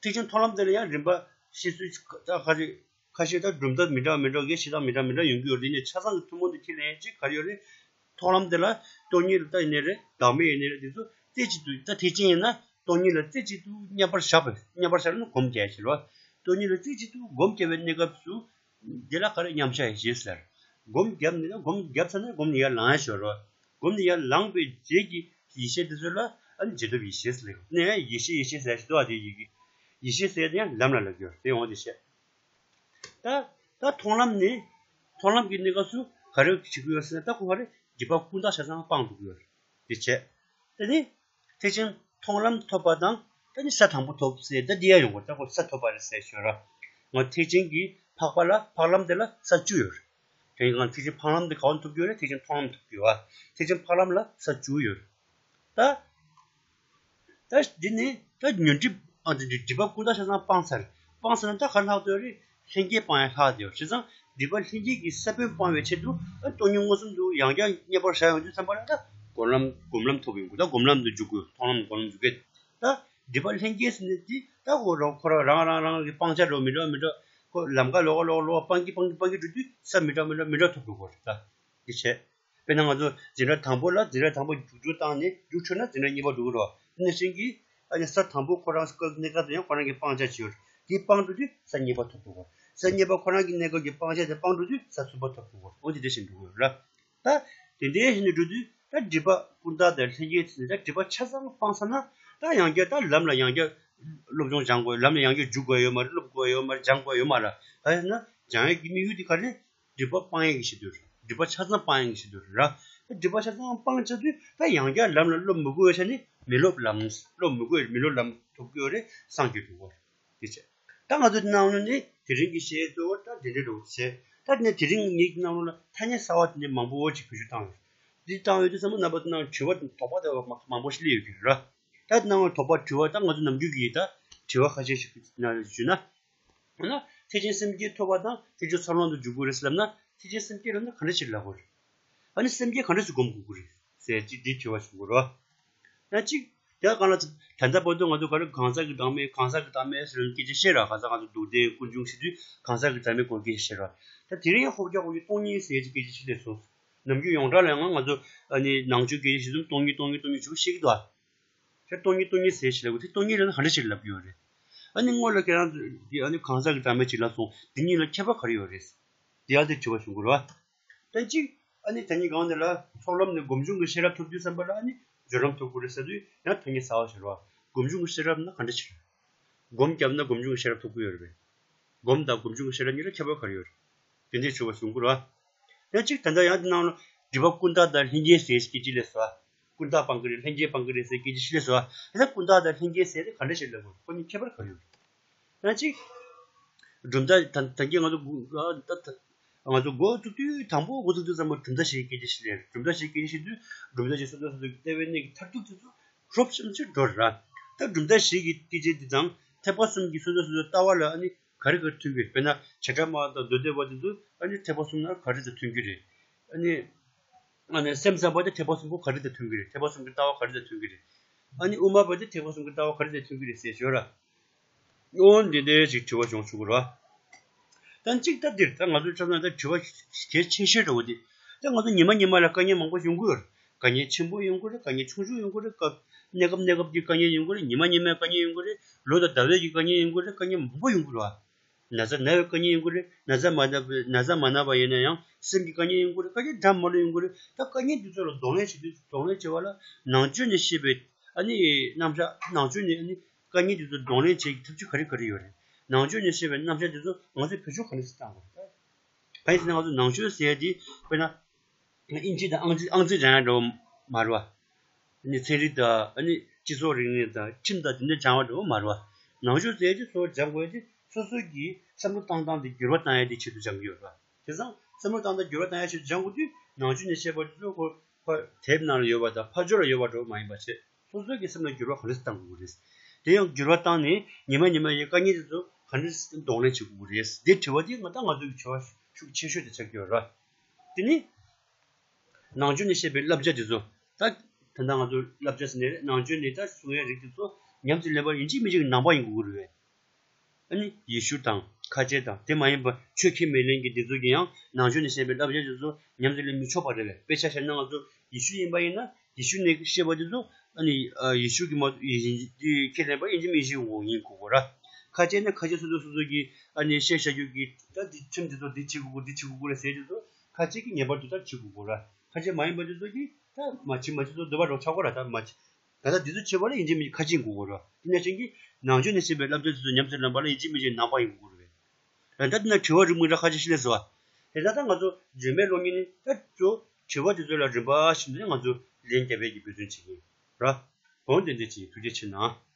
ཐེག་ཆེན་མཐོང་ལམ་དེ་ལ་ཡང་རིམ་པ་ཤེས་ཚུལ་ད་ག་རེ་ཁ་ཤས་ད་གྲུབ་མཐའ་མི་འདྲ་བ་མི་འདྲ་བ་གི་ཤེས་སྟངས་མི་འདྲ་མི་འདྲ་ཡོང་གི་ཡོད་རེད། ནས་ཆ་ཚང་གི་ཐུན་མོང་དུ་ཁས་ལེན་ཡས་ཅིག་ག་རེ་ཡོད་རེད། མཐོང་ལམ་དེ་ལ་སྟོང་ཉིད་ལ་ད་ཡིན་ནའི་རེད་བདག་མེད་ཡིན་ནའི་རེད་དེ་ཚོ་རྩེ་གཅིག་ཏུ་ད་ཐེག་ཆེན་ཡིན་ན་སྟོང་ཉིད་ལ་རྩེ་གཅིག་ཏུ་མཉམ་པར་བཞག་པ་མཉམ་པར་བཞག་ན་སྒོམ་རྒྱག་ཡས་ཟེར་བ། སྟོང་ཉིད་ལ་རྩེ་གཅིག་ཏུ་སྒོམ་རྒྱག་པའི་གནས་སྐབས་སུ། འདི་ལ་ག་རེ་མཉམ་བཞག་ཡེ་ཤེས་ཟེར། སྒོམ་བརྒྱབ་ནས་སྒོམ་བརྒྱབ་ཚར་ནས་སྒོམ་ནས་ཡར་ལངས་ཡ་ཞོར་རོ། སྒོམ་ནས་ཡར་ལངས་པའི་རྗེས་ཀྱི་ཡེ་ཤེས་དེ་ཚོ་ལ་ཨ་ནི་རྗེས་ཐོབ་ཡེ་ཤེས་ཟེར་ལེ། ནས་ཡེ་ཤེས་ཡེ་ཤེས་ཟེར་ཞིག་འདུག་ཨ། དེ་ཡི་གེ་ཡེ་ཤེས་ཟེར་ཡ་དེ་ཡང་ལམ་ལ་ལབ་ཀྱི་ཡོད་རེད། དེ་འོང་དེ་བཤད། ད་ད་མཐོང་ལམ་ནི་མཐོང་ལམ་གྱི་གནས་སྐབས་སུ་ག་རེ་བྱེད་ཀྱི་ཡོད་ཟེར་ན་ད་ཁོ་ག་རེ་སྒྲིབ་པ་ཀུན་བཏགས་ཆ་ཚང་སྤངས་འགྲོ་གི་ཡོད་རེད། དེ་བྱས། དེ་ནི་ཐེག་ཆེན་མཐོང་ལམ་ཐོབ་པ་དང་ད་ནི་ས་དང་པོ་ཐོབ་ཟེར་ད་འདི་ཡང་ཡོང་གི་ད་ཁོ་ས་ཐོབ་པ་རེད་ཟེར་ཞོར་ར། ང་ཐེག་ཆེན་གྱི་འཕགས་པ་ལ་འཕགས་ལམ་དེ་ལ་ས་བཅུ་ཡོད་རེད། དེ་ཡིན་གང་ཐེག་ཆེན་འཕགས་ལམ་དེ་ག་བ་ཐོབ་ཀྱི་ཡོད་རེད། ཐེག་ཆེན་མཐོང་ལམ་ཐོབ་ཀྱི་ཡོད་ཨ། ཐེག་ཆེན་འཕགས་ལམ་ལ་ས་བཅུ་ཡོད་རེད། ད་ད་འདི་ནི་ད་ཉོན་སྒྲིབ་ཨ་འདི་སྒྲིབ་པ་ཀུན་བཏགས་ཆ་ཚང་སྤངས་ཚར། སྤངས་ཚར་ན་ད་ག་ལྷག་ཏུ་རེད། ལྷན་སྐྱེས་སྤང་ཡ་ལྷག་དེ་ཡོད། བྱས་ཙང་སྒྲིབ་པ་ལྷན་སྐྱེས་ཀྱི་ས་བོན་སྤང་བའི་ཆེད་དུ་ཨ་སྟོང་ཉིད་མངོན་སུམ་དུ་ཡང་བསྐྱར་མཉམ་པར་བཞག་ཡོང་དུས་ཙམ་པ་ལ་ད་སྒོམ་ལམ་སྒོམ་ལམ་ཐོབ་ཡོང་གི་ད་སྒོམ་ལམ་དུ་འཇུག་དགོས། མཐོང་ལམ་སྒོམ་ལམ་འཇུག་གི་ད་སྒྲིབ་པ་ལྷན་སྐྱེས་ཟེར་ནས་དེ་ད་ཁོ་རང་ཁོ་རང་རང་རང་རང་གི་སྤང་བྱ་འགྲོ་མི་འགྲོ་མི་འགྲོ་ཁོ་ལམ་ཁ་ལོག་ལོག་ལོག་སྤང་གི་སྤང་གི་སྤང་གི་འགྲོ་དུས་ས་མི་འདྲ་མི་འདྲ་མི་འདྲ་ཐོབ་འགྲོ་གི་རེད་ད། དེ་བྱས། དཔེར་ན་ང་ཚོ་འཛིན་གྲྭ་དང་པོ་ལ་འཛིན་གྲྭ་དང་པོ་རྒྱུགས་འཕྲོད་བཏང་ནས་རྒྱུགས་འཕྲོད་ན་འཛིན་གྲྭ་གཉིས་པ་འགྲོ་གི་རེད་བ། དེ་ནང་བཞིན་གྱི་ཨ་ནི་ས་དང་པོ་ཁོ་རང་སྐབས་གནས་སྐབས་དེ་ཡང་ཁོ་རང་གི་སྤང་བྱ་ཅིག་ཡོད་རེད། དེ་སྤང་འགྲོ་དུས་ས་གཉིས་པ་ཐོབ་འགྲོ་གི་རེད། ས་གཉིས་པ་ཁོ་རང་གི་གནས་སྐབས་ཀྱི་སྤང་བྱ་དེ་སྤང་འགྲོ་དུས་ས་གསུམ་པ་ཐོབ་འགྲོ་གི་རེད། འོ་དེ་འདྲ་བཞིན་འགྲོ་གི་རེད་ལ། ད་དེ་འདྲའི་བཞིན་དུ་འགྲོ་དུས་ད་སྒྲིབ་པ་ཀུན་བཏགས་དང་ལྷན་སྐྱེས་ཟེར་ནས་ད་སྒྲིབ་པ་ཆ་ཚང་སྤངས་ཚར་ན་ད་ཡང་བསྐྱར་ད་ལམ་ལ་ཡང་བསྐྱར་སློབ་སྦྱོང་སྦྱང་དགོས། ལམ་ལ་ཡང་བསྐྱར་འཇུག་དགོས་ཡོད་མ་རེད། སློབ་དགོས་ཡོད་མ་རེད། སྦྱང་དགོས་ཡོད་མ་རེད། ད་ཡིན་ན་སྦྱང་ཡས་ཀྱི་དམིགས་ཡུལ་དེ་ག་རེ། སྒྲིབ་པ་སྤང་ཡས་ཀྱི་ཆེད་དུ་རེད། སྒྲིབ་པ་ཆ་ཚང་སྤང་ཡས་ཀྱི་ཆེད་དུ་རེད་ར། ད་སྒྲིབ་པ་ཆ་ཚང་སྤང་བྱ་དུས་ད་ཡང་བསྐྱར་ལམ་ལ་སློབ་མི་དགོས་པའི་ཆ་ནི་མི་སློབ་ལམ། སློབ་མི་དགོས་མི་སློབ་ལམ་ཐོབ་ཀྱི་ཡོད་རེད། སངས་རྒྱས་འགྲོ་བ་རེད། དེ་བྱས། ད་ང་ཚོ་ནང་ལོགས་ནས་དེ་རིང་གི་བཤད་ཚོ་ད་དེ་འདྲའི་འགྲོ་བྱས། ད་ནས་དེ་རིང་ངེད་ཀྱི་ནང་ལོགས་ལ་ཐ་སྙད་གསར་བ་དེ་འདྲའི་མང་པོ་ཅིག་བེད་སྤྱོད་བཏང་ཡོད། འདི་བཏང་ཡོད་དུས་ཙམ་པ་རྣམ་པ་ཚོ་ནང་དྲི་བ་དོགས་པ་དེ་མང་པོ་ཞིག་སླེབས་ཡོད་ཀྱི་རེད། ད་ནང་དོགས་པ་དྲི་བ་ད་ང་ཚོ་ནམ་རྒྱུན་གྱི་ད་དྲི་བ་ཁ་ཤས་ཤིག་ན་ཞུས་ན། འོ་ན་ཐེག་ཆེན་སེམས་བསྐྱེད་ཐོབ་པ་དང་ཐེག་མཆོག་གསང་སྔགས་ལ་འཇུག་དགོས་རེད་ཟེར་ལབ་ན། ཐེག་ཆེན་སེམས་བསྐྱེད་ལབ་ན་ག་འདྲ་ཞིག་ལབ་དགོས་རེད། ཨ་ནི་སེམས་བསྐྱེད་ག་འདྲ་ཞིག་སྒོམ་དགོས་ཀྱི་རེད་ཟེར་ཅིག་འདི་དྲི་བ་བྱུང་གི་རེད། ཡང་གཅིག་དེ་གང་ལ་ད་ལྟ་བར་དུ་ང་ཚོ་ག་རེ་གང་ཟག་གི་བདག་མེད་གང་ཟག་གི་བདག་མེད་ཟེར་ནས་སྐད་ཆ་བཤད་ར། གང་ཟག་ང་ཚོ་སྡུག་བདེན་ཀུན་འབྱུང་ཟེར་དུས་གང་ཟག་གི་བདག་མེད་སྐོར་སྐད་ཆ་བཤད་ར། ད་དེ་རིང་ཧོབ་རྒྱག་དགོས་ཀྱི་སྟོང་ཉིད་ཟེར་ཅིག་སྐད་ཆ་ཞིག་སླེབས་སོང་། ནམ་རྒྱུན་ཡོངས་གྲགས་ལ་ཡང་ང་ཚོ་ཨ་ནི་ནང་ཆོས་སྐད་ཆ་ཞིག་གསུམ་སྟོང་ཉིད་སྟོང་ཉིད་སྟོང་ཉིད་ཞུ་བཤད་ཀྱི་འདུག་ཨ། ཁྱེད་སྟོང་ཉིད་སྟོང་ཉིད་ཟེར་ཞིག་ལབ་དགོས་དེ་སྟོང་ཉིད་ལབ་ན་ག་འདྲ་ཞིག་ལབ་ཀྱི་ཡོད་རེད། ཨ་ནི་སྔོན་ལ་ཁྱེད་རང་ཚོས་ཨ་ནི་གང་ཟག་གི་བདག་མེད་ཅིག་ལབ་སོང་། འདི་གཉིས་ལ་ཁྱད་པར་ག་རེ་ཡོད་རེད། དེ་ཡང་དེ་དྲི་བ་བྱུང་དགོས་རེད་བ། ད་གཅིག་ཨ་ནི་ད་ནི་གང་འདི་ལ་ཚོགས་ལམ་ནས་སྒོམ་བྱུང་གི་ཤེས་རབ་ཐོབ་དུས་ཙམ་པ་ལ་ཨ་ནི་སྦྱོར་ལམ་ཐོབ་དགོས་རེད་ཟེར་དུས་ཡང་ཐ་སྙད་གསར་བ་ཤར་བ། སྒོམ་བྱུང་གི་ཤེས་རབ་ན་ག་འདྲ་ཞིག་རེད། སྒོམ་བརྒྱབ་ན་སྒོམ་བྱུང་གི་ཤེས་རབ་ཐོབ་ཀྱི་ཡོད་རེད་པས། སྒོམ་དང་སྒོམ་བྱུང་གི་ཤེས་རབ་གཉིས་ལ་ཁྱད་པར་ག་རེ་ཡོད་རེད། དེ་འདྲའི་དྲི་བ་བྱུང་དགོས་རེད་བ། ཡང་གཅིག་ད་ལྟ་ཡང་དེ་ནང་ལ་སྒྲིབ་པ་ཀུན་བཏགས་དང་ལྷན་སྐྱེས་ཟེར་སྐད་ཅིག་སླེབས་སོང་བ། ཀུན་བཏགས་སྤང་གི་རེད་ལྷན་སྐྱེས་སྤང་གི་རེད་ཟེར་སྐད་ཅིག་ཞིག་སླེབས་སོང་བ། ད་ཀུན་བཏགས་དང་ལྷན་སྐྱེས་ཟེར་དེ་ག་འདྲ་ཞིག་ལབ་དགོས་ཁོ་གཉིས་ཁྱད་པར་ག་རེ་ཡོད་རེད། ཡང་གཅིག་གྲུབ་མཐའ་ད་ད་གིན་ང་ཚོ་ད་ད་ང་ཚོ་འགོ་བཙུགས་དུས་དང་པོ་འགོ་བཙུགས་དུས་ཙམ་པ་གྲུབ་མཐའ་ཞེས་སྐད་ཆ་ཞིག་སླེབས། གྲུབ་མཐའ་ཞེས་སྐད་ཆ་ཞིག་དུས་གྲུབ་མཐའ་ཞེས་སོ་སོ་སོ་སོའི་ལྟེ་བའི་གནད་ཀྱི་མཐར་ཐུག་དེ་ཚོ་རོབ་ཙམ་ཞིག་འགྲོ་ར། ད་གྲུབ་མཐའ་ཞེས་ཀྱི་སྐད་ཆ་འདི་དང་ཐེག་པ་གསུམ་གྱི་སོ་སོ་སོ་སོའི་ལྟ་བ་ལ་ཨ་ནི་ག་རེ་ག་རེ་མཐུན་གྱི་རེད། དཔེར་ན་བྱེ་བྲག་སྨྲ་བ་དང་མདོ་སྡེ་པ་དེ་ཚོ་ཨ་ནི་ཐེག་པ་གསུམ་ན་ག་རེ་དང་མཐུན་གྱི་རེད། ཨ་ནི་ཨ་ནི་སེམས་ཙམ་པ་དེ་ཐེག་པ་གསུམ་པོ་ག་རེ་དང་མཐུན་གྱི་རེད། ཐེག་པ་གསུམ་གྱི་ལྟ་བ་ག་རེ་དང་མཐུན་གྱི་རེད། ཨ་ནི་དབུ་མ་པ་དེ་ཐེག་པ་གསུམ་གྱི་ལྟ་བ་ག་རེ་དང་མཐུན་གྱི་རེད་ཟེར་ཞོར་ར། ཨོ་འདི་འདྲའི་ཅིག་དྲི་བ་བྱུང་ཆོག་གི་རེད་བ། ད་གཅིག་ད་འདིར་ད་ང་ཚོའི་འཁྲབ་སྟངས་ད་དྲི་བ་གལ་ཆེ་ཤོས་འདྲ་བོ་འདི། ད་ང་ཚོ་ཉི་མ་ཉི་མ་ལ་དཀའ་ངལ་མང་པོ་ཡོང་གི་ཡོད་རེད། དཀའ་ངལ་ཆེན་པོ་ཡོང་གི་རེད། དཀའ་ངལ་ཆུང་ཆུང་ཡོང་གི་རེད། སྐབས་གནས་སྐབས་གནས་སྐབས་ཀྱི་དཀའ་ངལ་ཡོང་གི་རེད། ཉི་མ་ཉི་མའི་དཀའ་ངལ་ཡོང་གི་རེད། ལོ་དང་ཟླ་བའི་གི་དཀའ་ངལ་ཡོང་གི་རེད། དཀའ་ངལ་མང་པོ་ཡོང་གི་རེད་བ། ན་ཚ་ན་བའི་དཀའ་ངལ་ཡོང་གི་རེད། ན་ཚ་མ་ན་བའི་ན་ཚ་མ་ན་བ་ཡིན་ན་ཡང་སེམས་ཀྱི་དཀའ་ངལ་ཡོང་གི་རེད། དཀའ་ངལ་འདྲ་མི་འདྲ་ཡོང་གི་རེད། ད་དཀའ་ངལ་འདི་ཚོ་ལ་གདོང་ལེན་བྱེད་དུས་གདོང་ལེན་བྱེད་པ་ལ་ནང་ཆོས་ནས་བཤད་པའི་ཨ་ནི་རྣམ་གཞག་ནང་ཆོས་ནས་ཨ་ནི་དཀའ་ངལ་འདི་ཚོ་གདོང་ལེན་བྱེད་ཀྱི་ཐབས་ཇུས་ག་རེ་ག་རེ་ཡོད་རེད། ནང་ཆོས་ནས་བཤད་པའི་རྣམ་གཞག་འདི་ཚོ་ང་ཚོས་བེད་སྤྱོད་ག་འདྲ་ཞིག་བཏང་དགོས་རེད། གང་ཡིན་ཟེར་ན་ང་ཚོ་ནང་ཆོས་ཟེར་ཡ་འདི་དཔེར་ན། དབྱིན་ཇི་དང་ཨང་རྩིས་ཨང་རྩིས་སྦྱང་ཡ་འདྲ་བོ་མ་རེད་བ། ཨ་ནི་ཚན་རིག་དང་ཨ་ནི་སྤྱི་ཚོགས་རིག་གནས་དང་ཁྲིམས་དང་དེ་འདྲ་སྦྱང་བ་འདྲ་བོ་མ་རེད་བ། ནང་ཆོས་ཟེར་ཡ་དེ་ཚོ་སྦྱང་དགོས་ཡ་དེ་སོ་སོ་གི་བསམ་བློ་བཏང་སྟངས་དེ་འགྱུར་བ་བཏང་ཡ་དེ་ཆེད་དུ་སྦྱང་གི་ཡོད་རེད་བ། དེ་ཙང་བསམ་བློ་བཏང་སྟངས་འགྱུར་བ་བཏང་ཡ་ཆེད་དུ་སྦྱང་དགོས་དུས་ནང་ཆོས་ནས་བཤད་པ་དེ་ཚོ་ཁོ་ཁོ་དེབ་ནང་ལ་ཡོད་པ་དང་ཕར་ཕྱོགས་ལ་ཡོད་པ་འདྲ་བོ་མ་ཡིན་པ་བྱས། སོ་སོ་གི་སེམས་ལ་འགྱུར་བ་ག་འདྲ་བཏང་དགོས་ཀྱི་རེད། དེ་ཡང་འགྱུར་བ་བཏང་ནས་ཉི་མ་ཉི་མ་ཡི་དཀའ་ངལ་དེ་ཚོ་ག་འདྲ་གདོང་ལེན་བྱེད་དགོས་ཀྱི་རེད། དེ་དྲི་བ་དེ་ང་ད་ང་ཚོ་གི་དྲི་བ་ཤུགས་ཆེ་ཤོས་དེ་ཆགས་ཀྱི་ཡོད་རེད། དེ་ནི་ནང་ཆོས་ནས་བཤད་པའི་བསླབ་བྱ་དེ་ཚོ་ད་ད་ལྟ་ང་ཚོ་བསླབ་བྱ་ཟེར་ནས་རེད། ནང་ཆོས་ནས་ད་གསུང་ཡའི་རིགས་དེ་ཚོ་ཉམས་སུ་ལེན་པ་ཡིན་གཅིག་མིན་གཅིག་ནང་པ་ཡིན་དགོས་ཀྱི་རེད། ཨ་ནི་ཡེ་ཤུ་དང་ཁ་ཆེ་དང་དེ་མ་ཡིན་པ་ཆོས་ཁས་མི་ལེན་གྱི་འདི་ཚོ་གིས་ཡང་ནང་ཆོས་ནས་བཤད་པའི་བསླབ་བྱ་དེ་ཚོ་ཉམས་སུ་ལེན་མི་ཆོག་པ་རེད་པས། དཔེ་ཆ་བཞག་ན་ང་ཚོ་ཡེ་ཤུ་ཡིན་པ་ཡིན་ན་ཡེ་ཤུ་ནས་བཤད་པ་དེ་ཚོ་ཨ་ནི་ཡེ་ཤུ་གི་མ་ཡིན་ཁས་ལེན་པ་ཡིན་གཅིག་མིན་གཅིག་ཡིན་དགོས་ཀྱི་རེད། ཁ་ཆེ་ན་ཁ་ཆེ་སོ་སོ་སོ་སོ་གིས་ཨ་ནི་བཤད་བྱ་རྒྱུ་གི་ད་འདི་ཁྲིམས་དེ་ཚོ་འདི་བྱེད་དགོས་འདི་བྱེད་དགོས་རེད་ཟེར་དེ་ཚོ་ཁ་ཆེ་གིས་ངེས་པར་དུ་ད་བྱེད་དགོས་ཀྱི་རེད། ཁ་ཆེ་མ་ཡིན་པ་དེ་ཚོ་གིས་ད་མ་བྱེད་མ་བྱེད་ཚོ་འདོད་པ་རོ་ཆགས་ཀྱི་རེད། ད་མ་བྱེད། ད་ལྟ་འདི་ཚོ་བྱེད་པ་ལ་ཡིན་གཅིག་མིན་གཅིག་ཁ་ཆེ་དགོས་ཀྱི་རེད། དེ་ནང་བཞིན་གྱི་ནང་ཆོས་ནས་བཤད་པའི་བསླབ་བྱ་དེ་ཚོ་ཉམས་སུ་ལེན་པ་ལ་ཡིན་གཅིག་མིན་གཅིག་ནང་པ་ཡིན་དགོས་ཀྱི་རེད། ད་འདི་ན་དྲི་བ་རིང་མོ་འདྲ་ཁ་ཤས་ཤིག་སླེབས་སོང་བ། དེ་ད་ལྟ་ང་ཚོ་རྗེས་མའི་སློབ་གཉེར་ནི་ད་ཅོ་དྲི་བ་དེ་ཚོ་ལ་རིམ་པ་བཞིན་དུ་ང་ཚོ་ལན་རྒྱབ་ཡས་ཀྱི་འབད་བརྩོན་བྱེད་ཀྱི་ཡིན་ར། འོ་དེ་འདྲ་ཅིག་ཐུགས་རྗེ་ཆེ་གནང་།